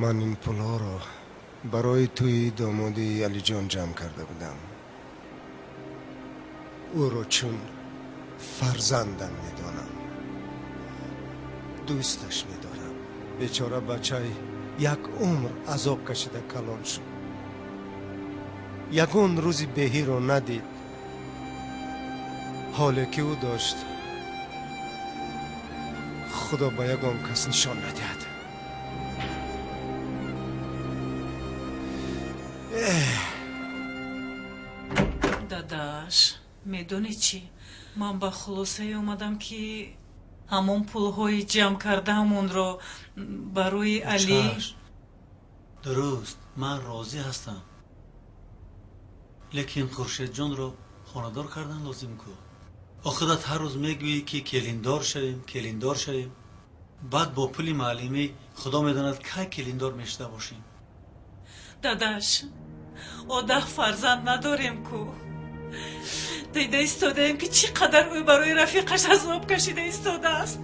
Ман ин пулҳоро барои тӯи домодии Алиҷон ҷамъ карда будам. Ӯро чун фарзандам медонам, дӯсташ медорам. Бечора бачаи як умр азоб кашида калон шуд. Ягон рӯзи беҳиро надид. Ҳоле ки ӯ дошт, худо ба ягон кас нишон надиҳад. Дадаш, медонӣ чӣ? Ман ба хулосае омадам, ки ҳамон пулҳои ҷамъ кардаамонро барои Алӣ. Дуруст, ман розӣ ҳастам, лекин Хуршедҷонро хонадор кардан лозим ку. Охират ҳар рӯз мегӯӣ, ки келиндор шавем, келиндор шавем. Баъд бо пули маълимӣ худо медонад, кай келиндор мешуда бошем. Дадаш, одаҳ фарзанд надорем ку. Дида истодаем, ки чӣ қадар ӯ барои рафиқаш азоб кашида истодааст.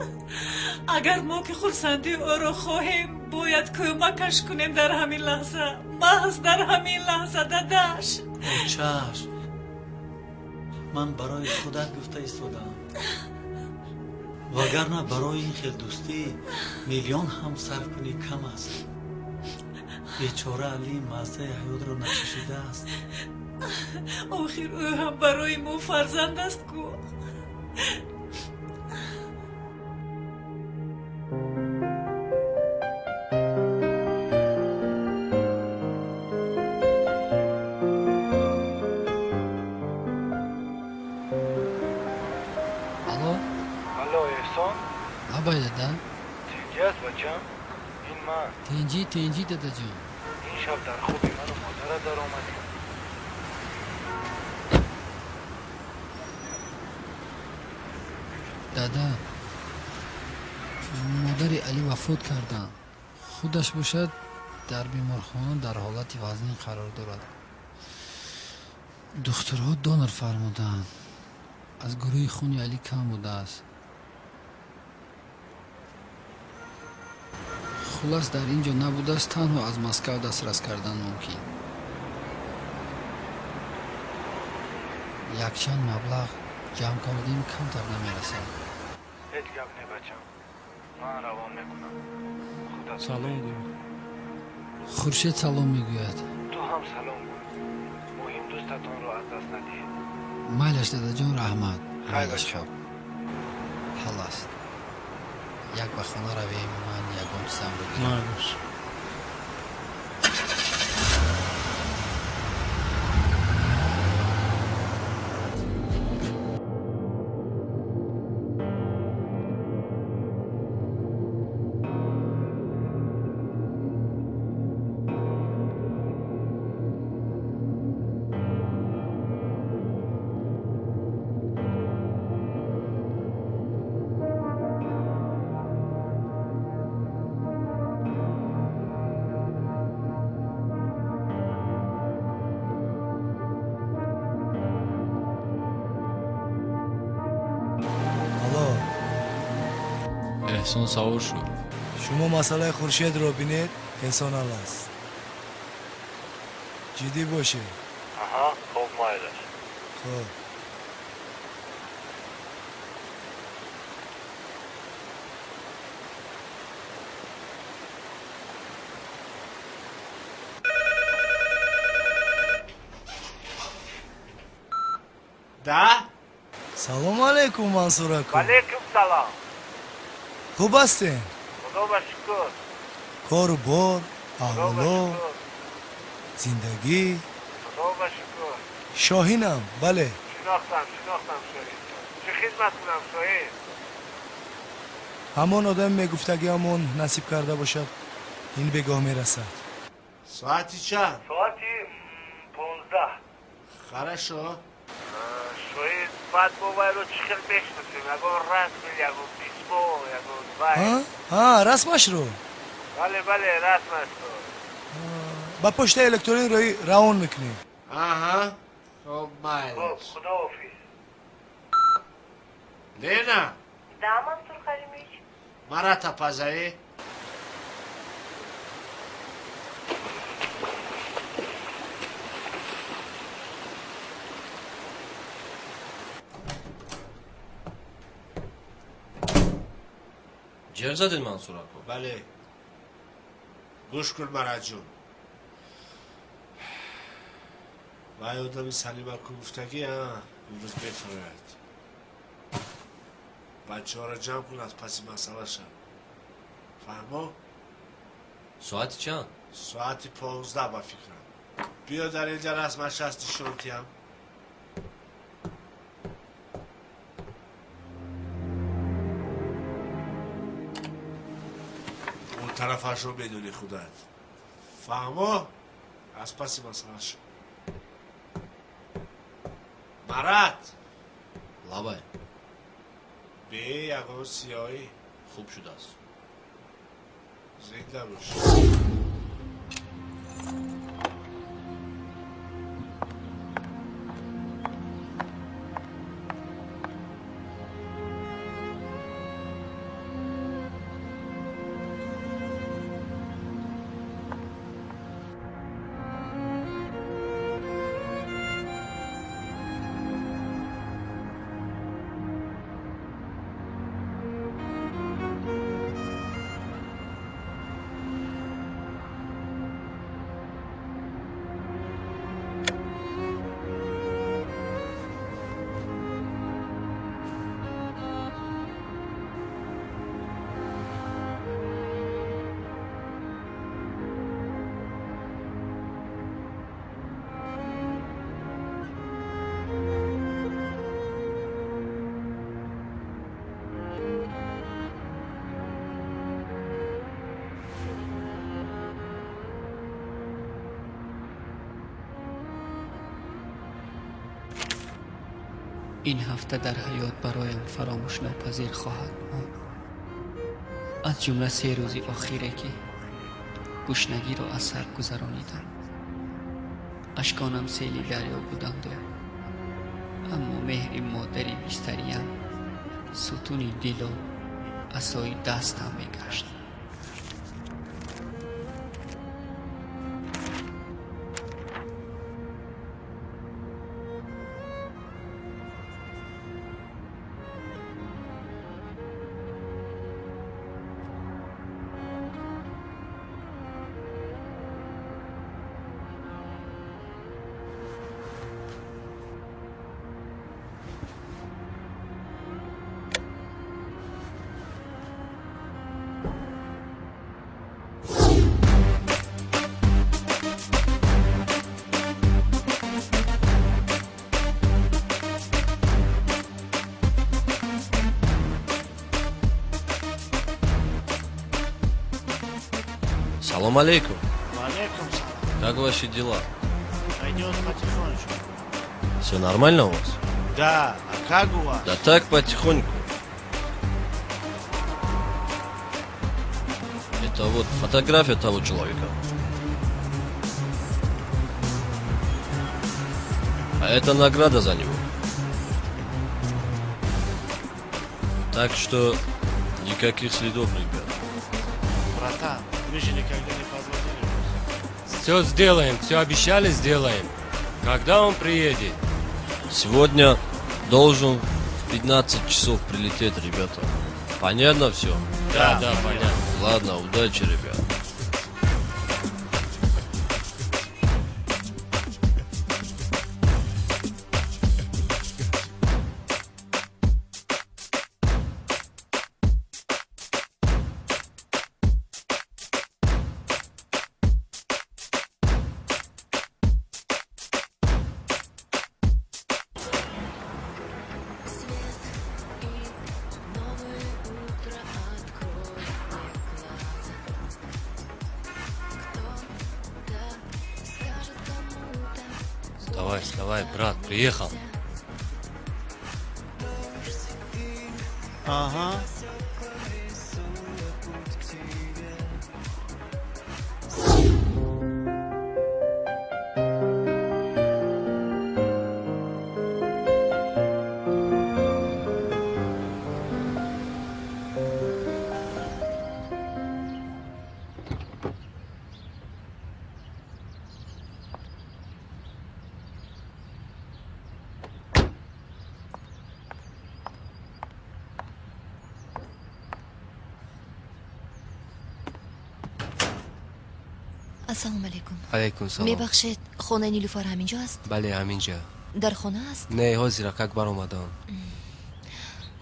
Агар мо ки хурсандии ӯро хоҳем, бояд кӯмакаш кунем дар ҳамин лаҳза, маҳз дар ҳамин лаҳза, дадаш. Очаш, ман барои худат гуфта истодаам, вагарна барои ин хел дӯстӣ миллион ҳам сарф кунӣ, кам аст. Бечора Али маззаи ҳаётро начашидааст. Охир ӯ ҳам барои мо фарзанд аст ку. Алло. Алло, Эҳсон. Лабай, дада. Тинҷӣ аст, бачам? Ин ман. Тинҷӣ, тинҷӣ, дадаҷон. Ин шаб дар хоби ману модарат даромадӣ. Дада, модари Алӣ вафот карданд. Худаш бошад, дар беморхона дар ҳолати вазнин қарор дорад. Духтурҳо донор фармуданд, аз гурӯҳи хуни Алӣ кам будааст. Хулас, дар ин ҷо набудааст, танҳо аз Москав дастрас кардан мумкин. Якчанд маблағ ҷамъ кардем, камтар намерасад. Ҳеҷ гап не, бачам, ман равон мекунам. Худат. Салом гӯй. Хуршед салом мегӯяд. Ту ҳам салом гӯй. Муҳим, дӯстатонро аз даст надиҳед. Майлаш, дадаҷон, раҳмат. Хайр, майлаш. Бачам. Хоб, ҳал аст. Як ба хона равем, ман ягон чизамро гирам. Майлаш. Алло. Эҳсон савор шуд. Шумо масъалаи Хуршедро бинед, Эҳсон ҳал аст. Ҷиддӣ бошед. Аҳа, хоб, майлаш. Хоб. Да. Салому алайкум, Мансур аку. Алейкум салом. Хуб ҳастем? Худо ба шукр. Кору бор, Худо ба аҳволо, шукр. зиндагӣ? Худо ба шукр. Шоҳинам, бале. Шинохтам, шинохтам, Шоҳин. Чӣ хидмат кунам, Шоҳин? Ҳамон одами мегуфтагиамон, насиб карда бошад, ин бегоҳ мерасад. Соати чанд? Соати 15. Хорошо. Шоҳин, баъд мо вайро чӣ хел мешиносем? Ягон расм, ягон письмо, ягон вай? Ҳа, расмашро? Бале, бале, расмашро. Ба почтаи электронӣ роӣ равон мекунем. Аҳа, хоб, майлаш. Хоб, худоҳофиз. Лена. Да, Мансур Халимович. Марата позови. Ҷеғ задед, Мансур ако? Бале. Гӯш кун, Маратҷон, вай одами Салимаку гуфтагӣ имрӯз мефарояд. Бачаҳоро ҷамъ кун, аз паси масъала шав. Фаҳмо? Соати чанд? Соати 15, ба фикрам. Биё, дар инҷа расмаш аст, нишон диҳам. Он тарафашро медонӣ худат. Фаҳмо? Аз паси масъала шав. Марат. Лабай. Бе ягон сиёҳӣ. Хуб шудааст. Зинда бош. Ин ҳафта дар ҳаёт бароям фаромӯшнопазир хоҳад монд. Аз ҷумла 3 рӯзи охире ки гушнагиро аз сар гузаронидам. Ашконам сели дарё буданду, аммо меҳри модари бистариям сутуни дилу асои дастам мегашт. Салам алейкум. Алейкум салам. Как ваши дела? Пойдет потихонечку. Все нормально у вас? Да, а как у вас? Да так, потихоньку. Это вот фотография того человека. А это награда за него. Так что никаких следов, ребят. Братан, мы же никогда не подводили вас. Все сделаем, все обещали, сделаем. Когда он приедет? Сегодня должен в 15 часов прилететь, ребята. Понятно все? Да, да, понятно. Ладно, удачи, ребят. Давай, давай, брат, приехал. Ага. Ассалому алайкум. Алайкум салом. Мебахшед, хонаи Нилуфар ҳаминҷо аст? Бале, ҳаминҷо. Дар хона аст? Не, ҳозир акак баромадам.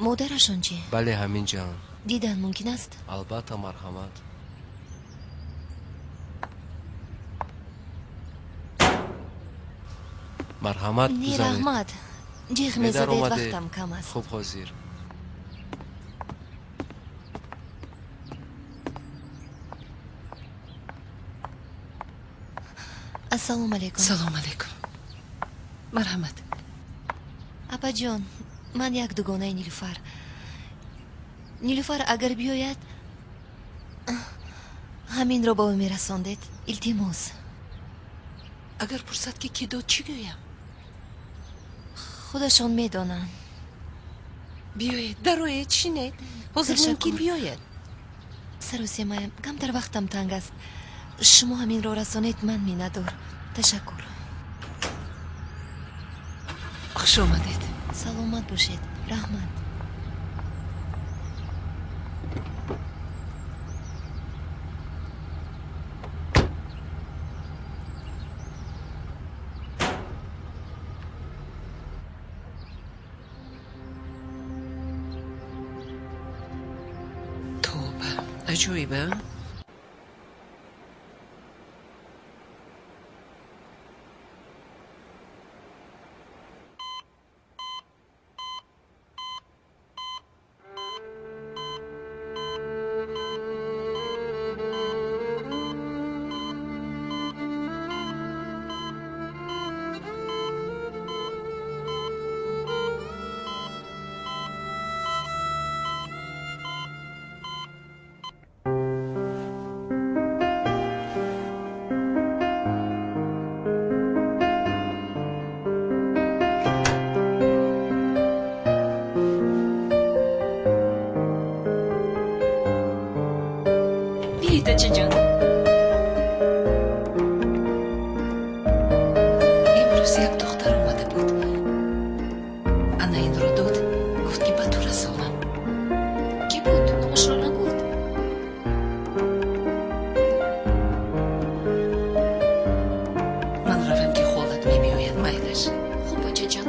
Модарашон чӣ? Бале, ҳаминҷоанд. Дидан мумкин аст? Албатта, марҳамат. Марҳамат, Не, гузаред. раҳмат. Ҷиғ Медар мезадед, омадед. вақтам кам аст. Хуб, ҳозир. Ассалому алайкум. Салом алайкум. Марҳамат. Апаҷон, ман як дугонаи Нилуфар. Нилуфар агар биёяд, ҳаминро ба ӯ мерасондед. Илтимос. Агар пурсад, ки кӣ дод, чӣ гӯям? Худашон медонанд. Биёед, дароед, шинед. Ҳозир мумкин биёяд. Саросемаям, камтар вақтам танг аст. Шумо ҳаминро расонед, ман миннатдор. Ташаккур. Хуш омадед. Саломат бошед. Раҳмат. Тоба, аҷоиба. Рафтед, очаҷон. Имрӯз як духтар омада буд. Ана инро дод, гуфт ки ба ту расонам. Кӣ буд? Номашро нагуфт? Ман равам, ки холат мебиёяд, майлаш. Хуб, очаҷон.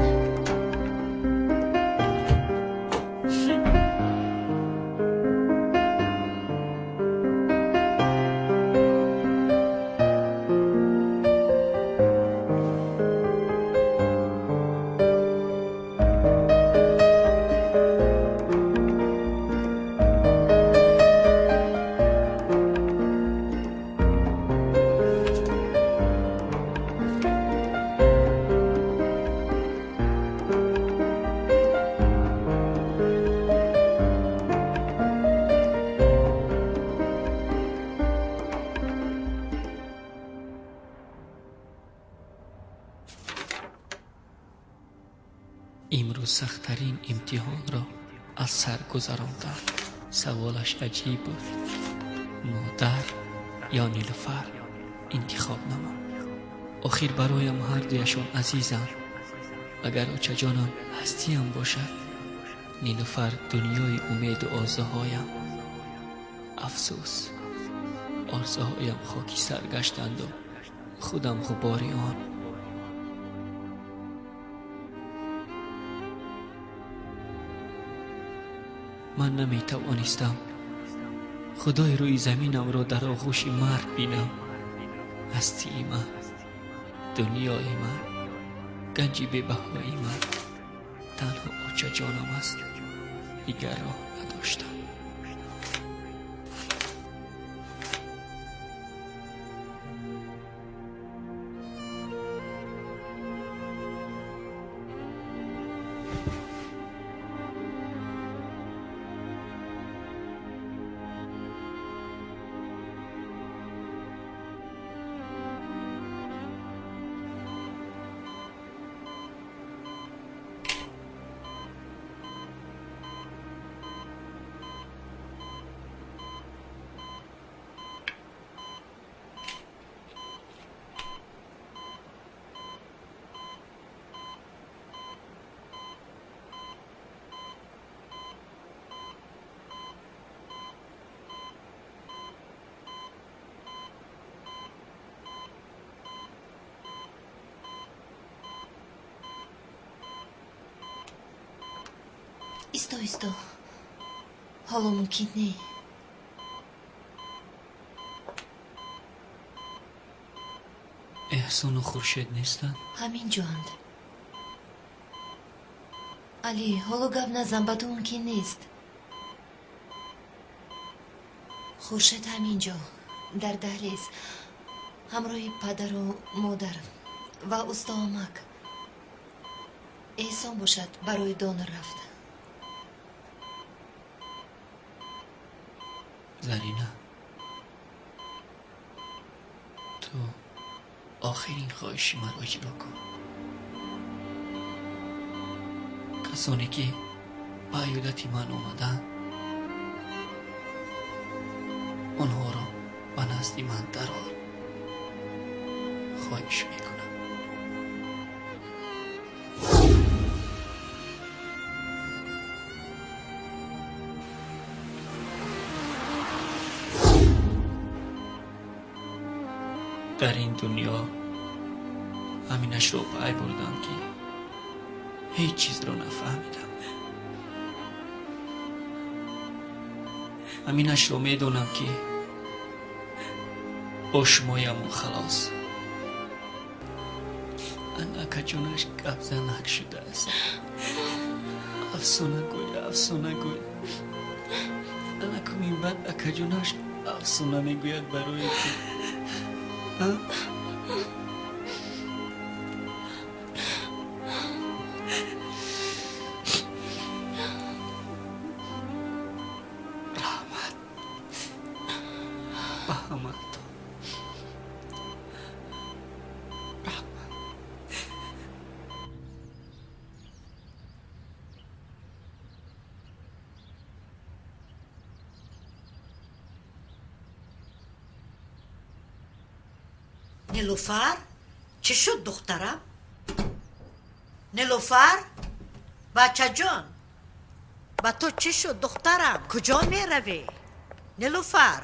Имрӯз сахттарин имтиҳонро аз сар гузарондам. Саволаш аҷиб буд: модар ё Нилуфар интихоб намо. Охир бароям ҳардуяшон азизанд. Агар очаҷонам ҳастиям бошад, Нилуфар дунёи умеду орзуҳоям. Афсӯс, орзуҳоям хокисар гаштанду худам ғубори он. Ман наметавонистам худои рӯи заминамро дар оғӯши марг бинам. Ҳастии ман, дунёи ман, ганҷи бебаҳои ман танҳо очаҷонам аст. Дигар роҳ надоштам. Исто, исто, ҳоло мумкин не. Эҳсону Хуршед нестанд? Ҳамин ҷоанд. Алӣ, ҳоло гап назан, ба ту мумкин нест. Хуршед ҳамин ҷо, дар даҳлез, ҳамроҳи падару модар ва устоамак. Эҳсон бошад, барои донор рафт. Зарина, ту охирин хоҳиши маро иҷро кун. Касоне ки ба аёдати ман омаданд, онҳоро ба назди ман дарор. Хоҳиш мекунам. Дар ин дунё ҳаминашро пай бурдам, ки ҳеҷ чизро нафаҳмидам. Ҳаминашро медонам, ки бо шумояму халос. Ан акаҷонаш гапзанак шудааст. Афсона гӯй, афсона гӯй. Анаку минбаъд акаҷонаш афсона мегӯяд барои ту. Раҳмат ба ҳаматон. Раҳмат. Нилуфар, чӣ шуд, духтарам? Нилуфар, бачаҷон, ба ту чӣ шуд, духтарам? Куҷо меравӣ, Нилуфар?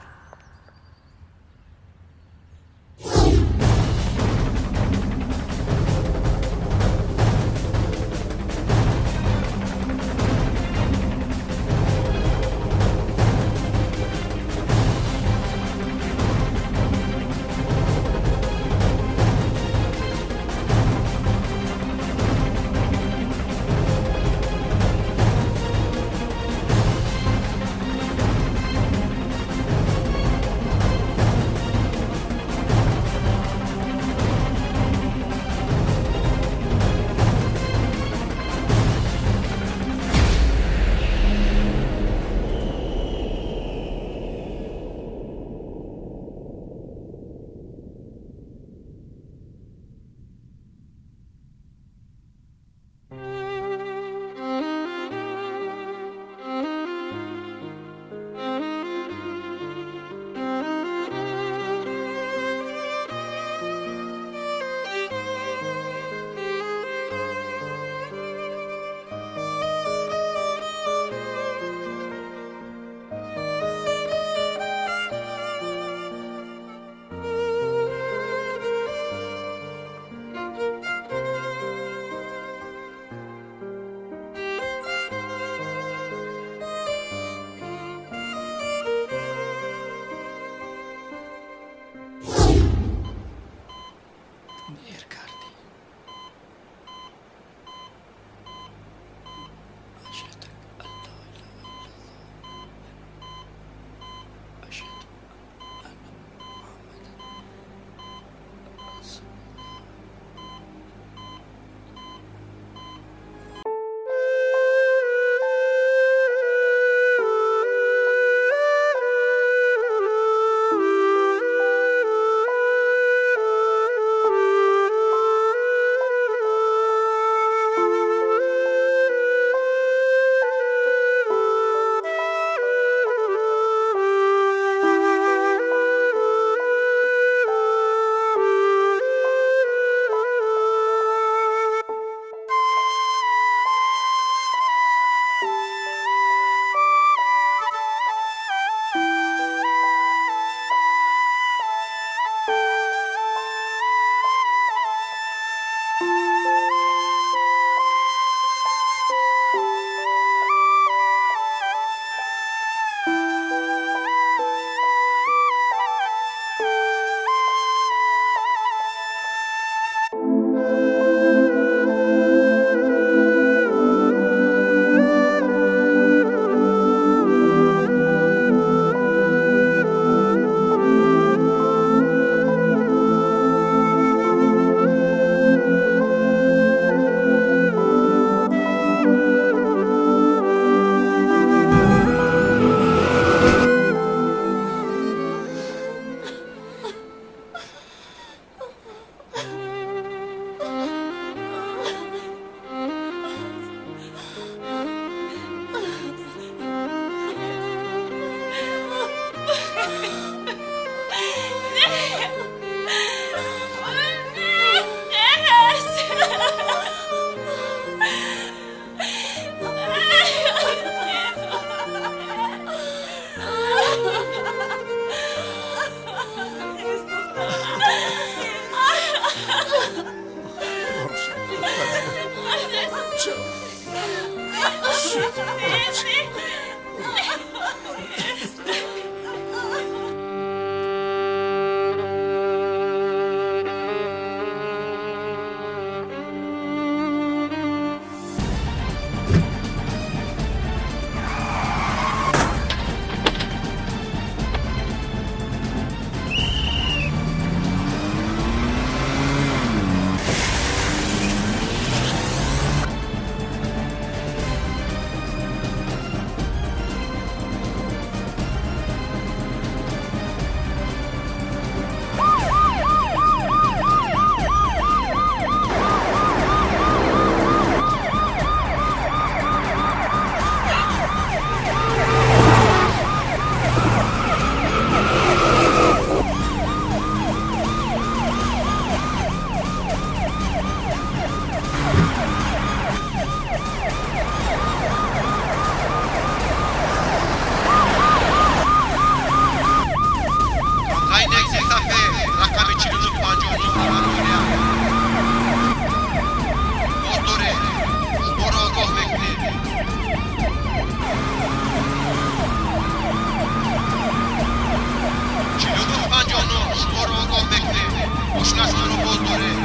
Мошинатонро боз доред.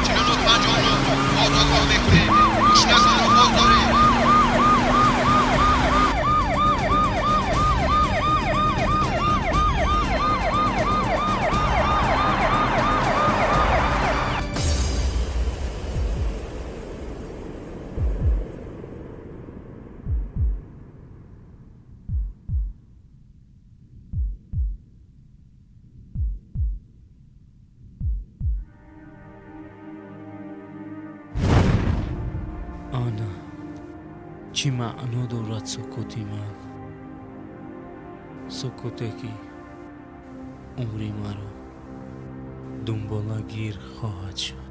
49 59. Озодгоҳ мекунем. Мошинатонро боз доред. Ана, чӣ маъно дорад сукути ман, сукуте ки умри маро дунболагир хоҳад шуд.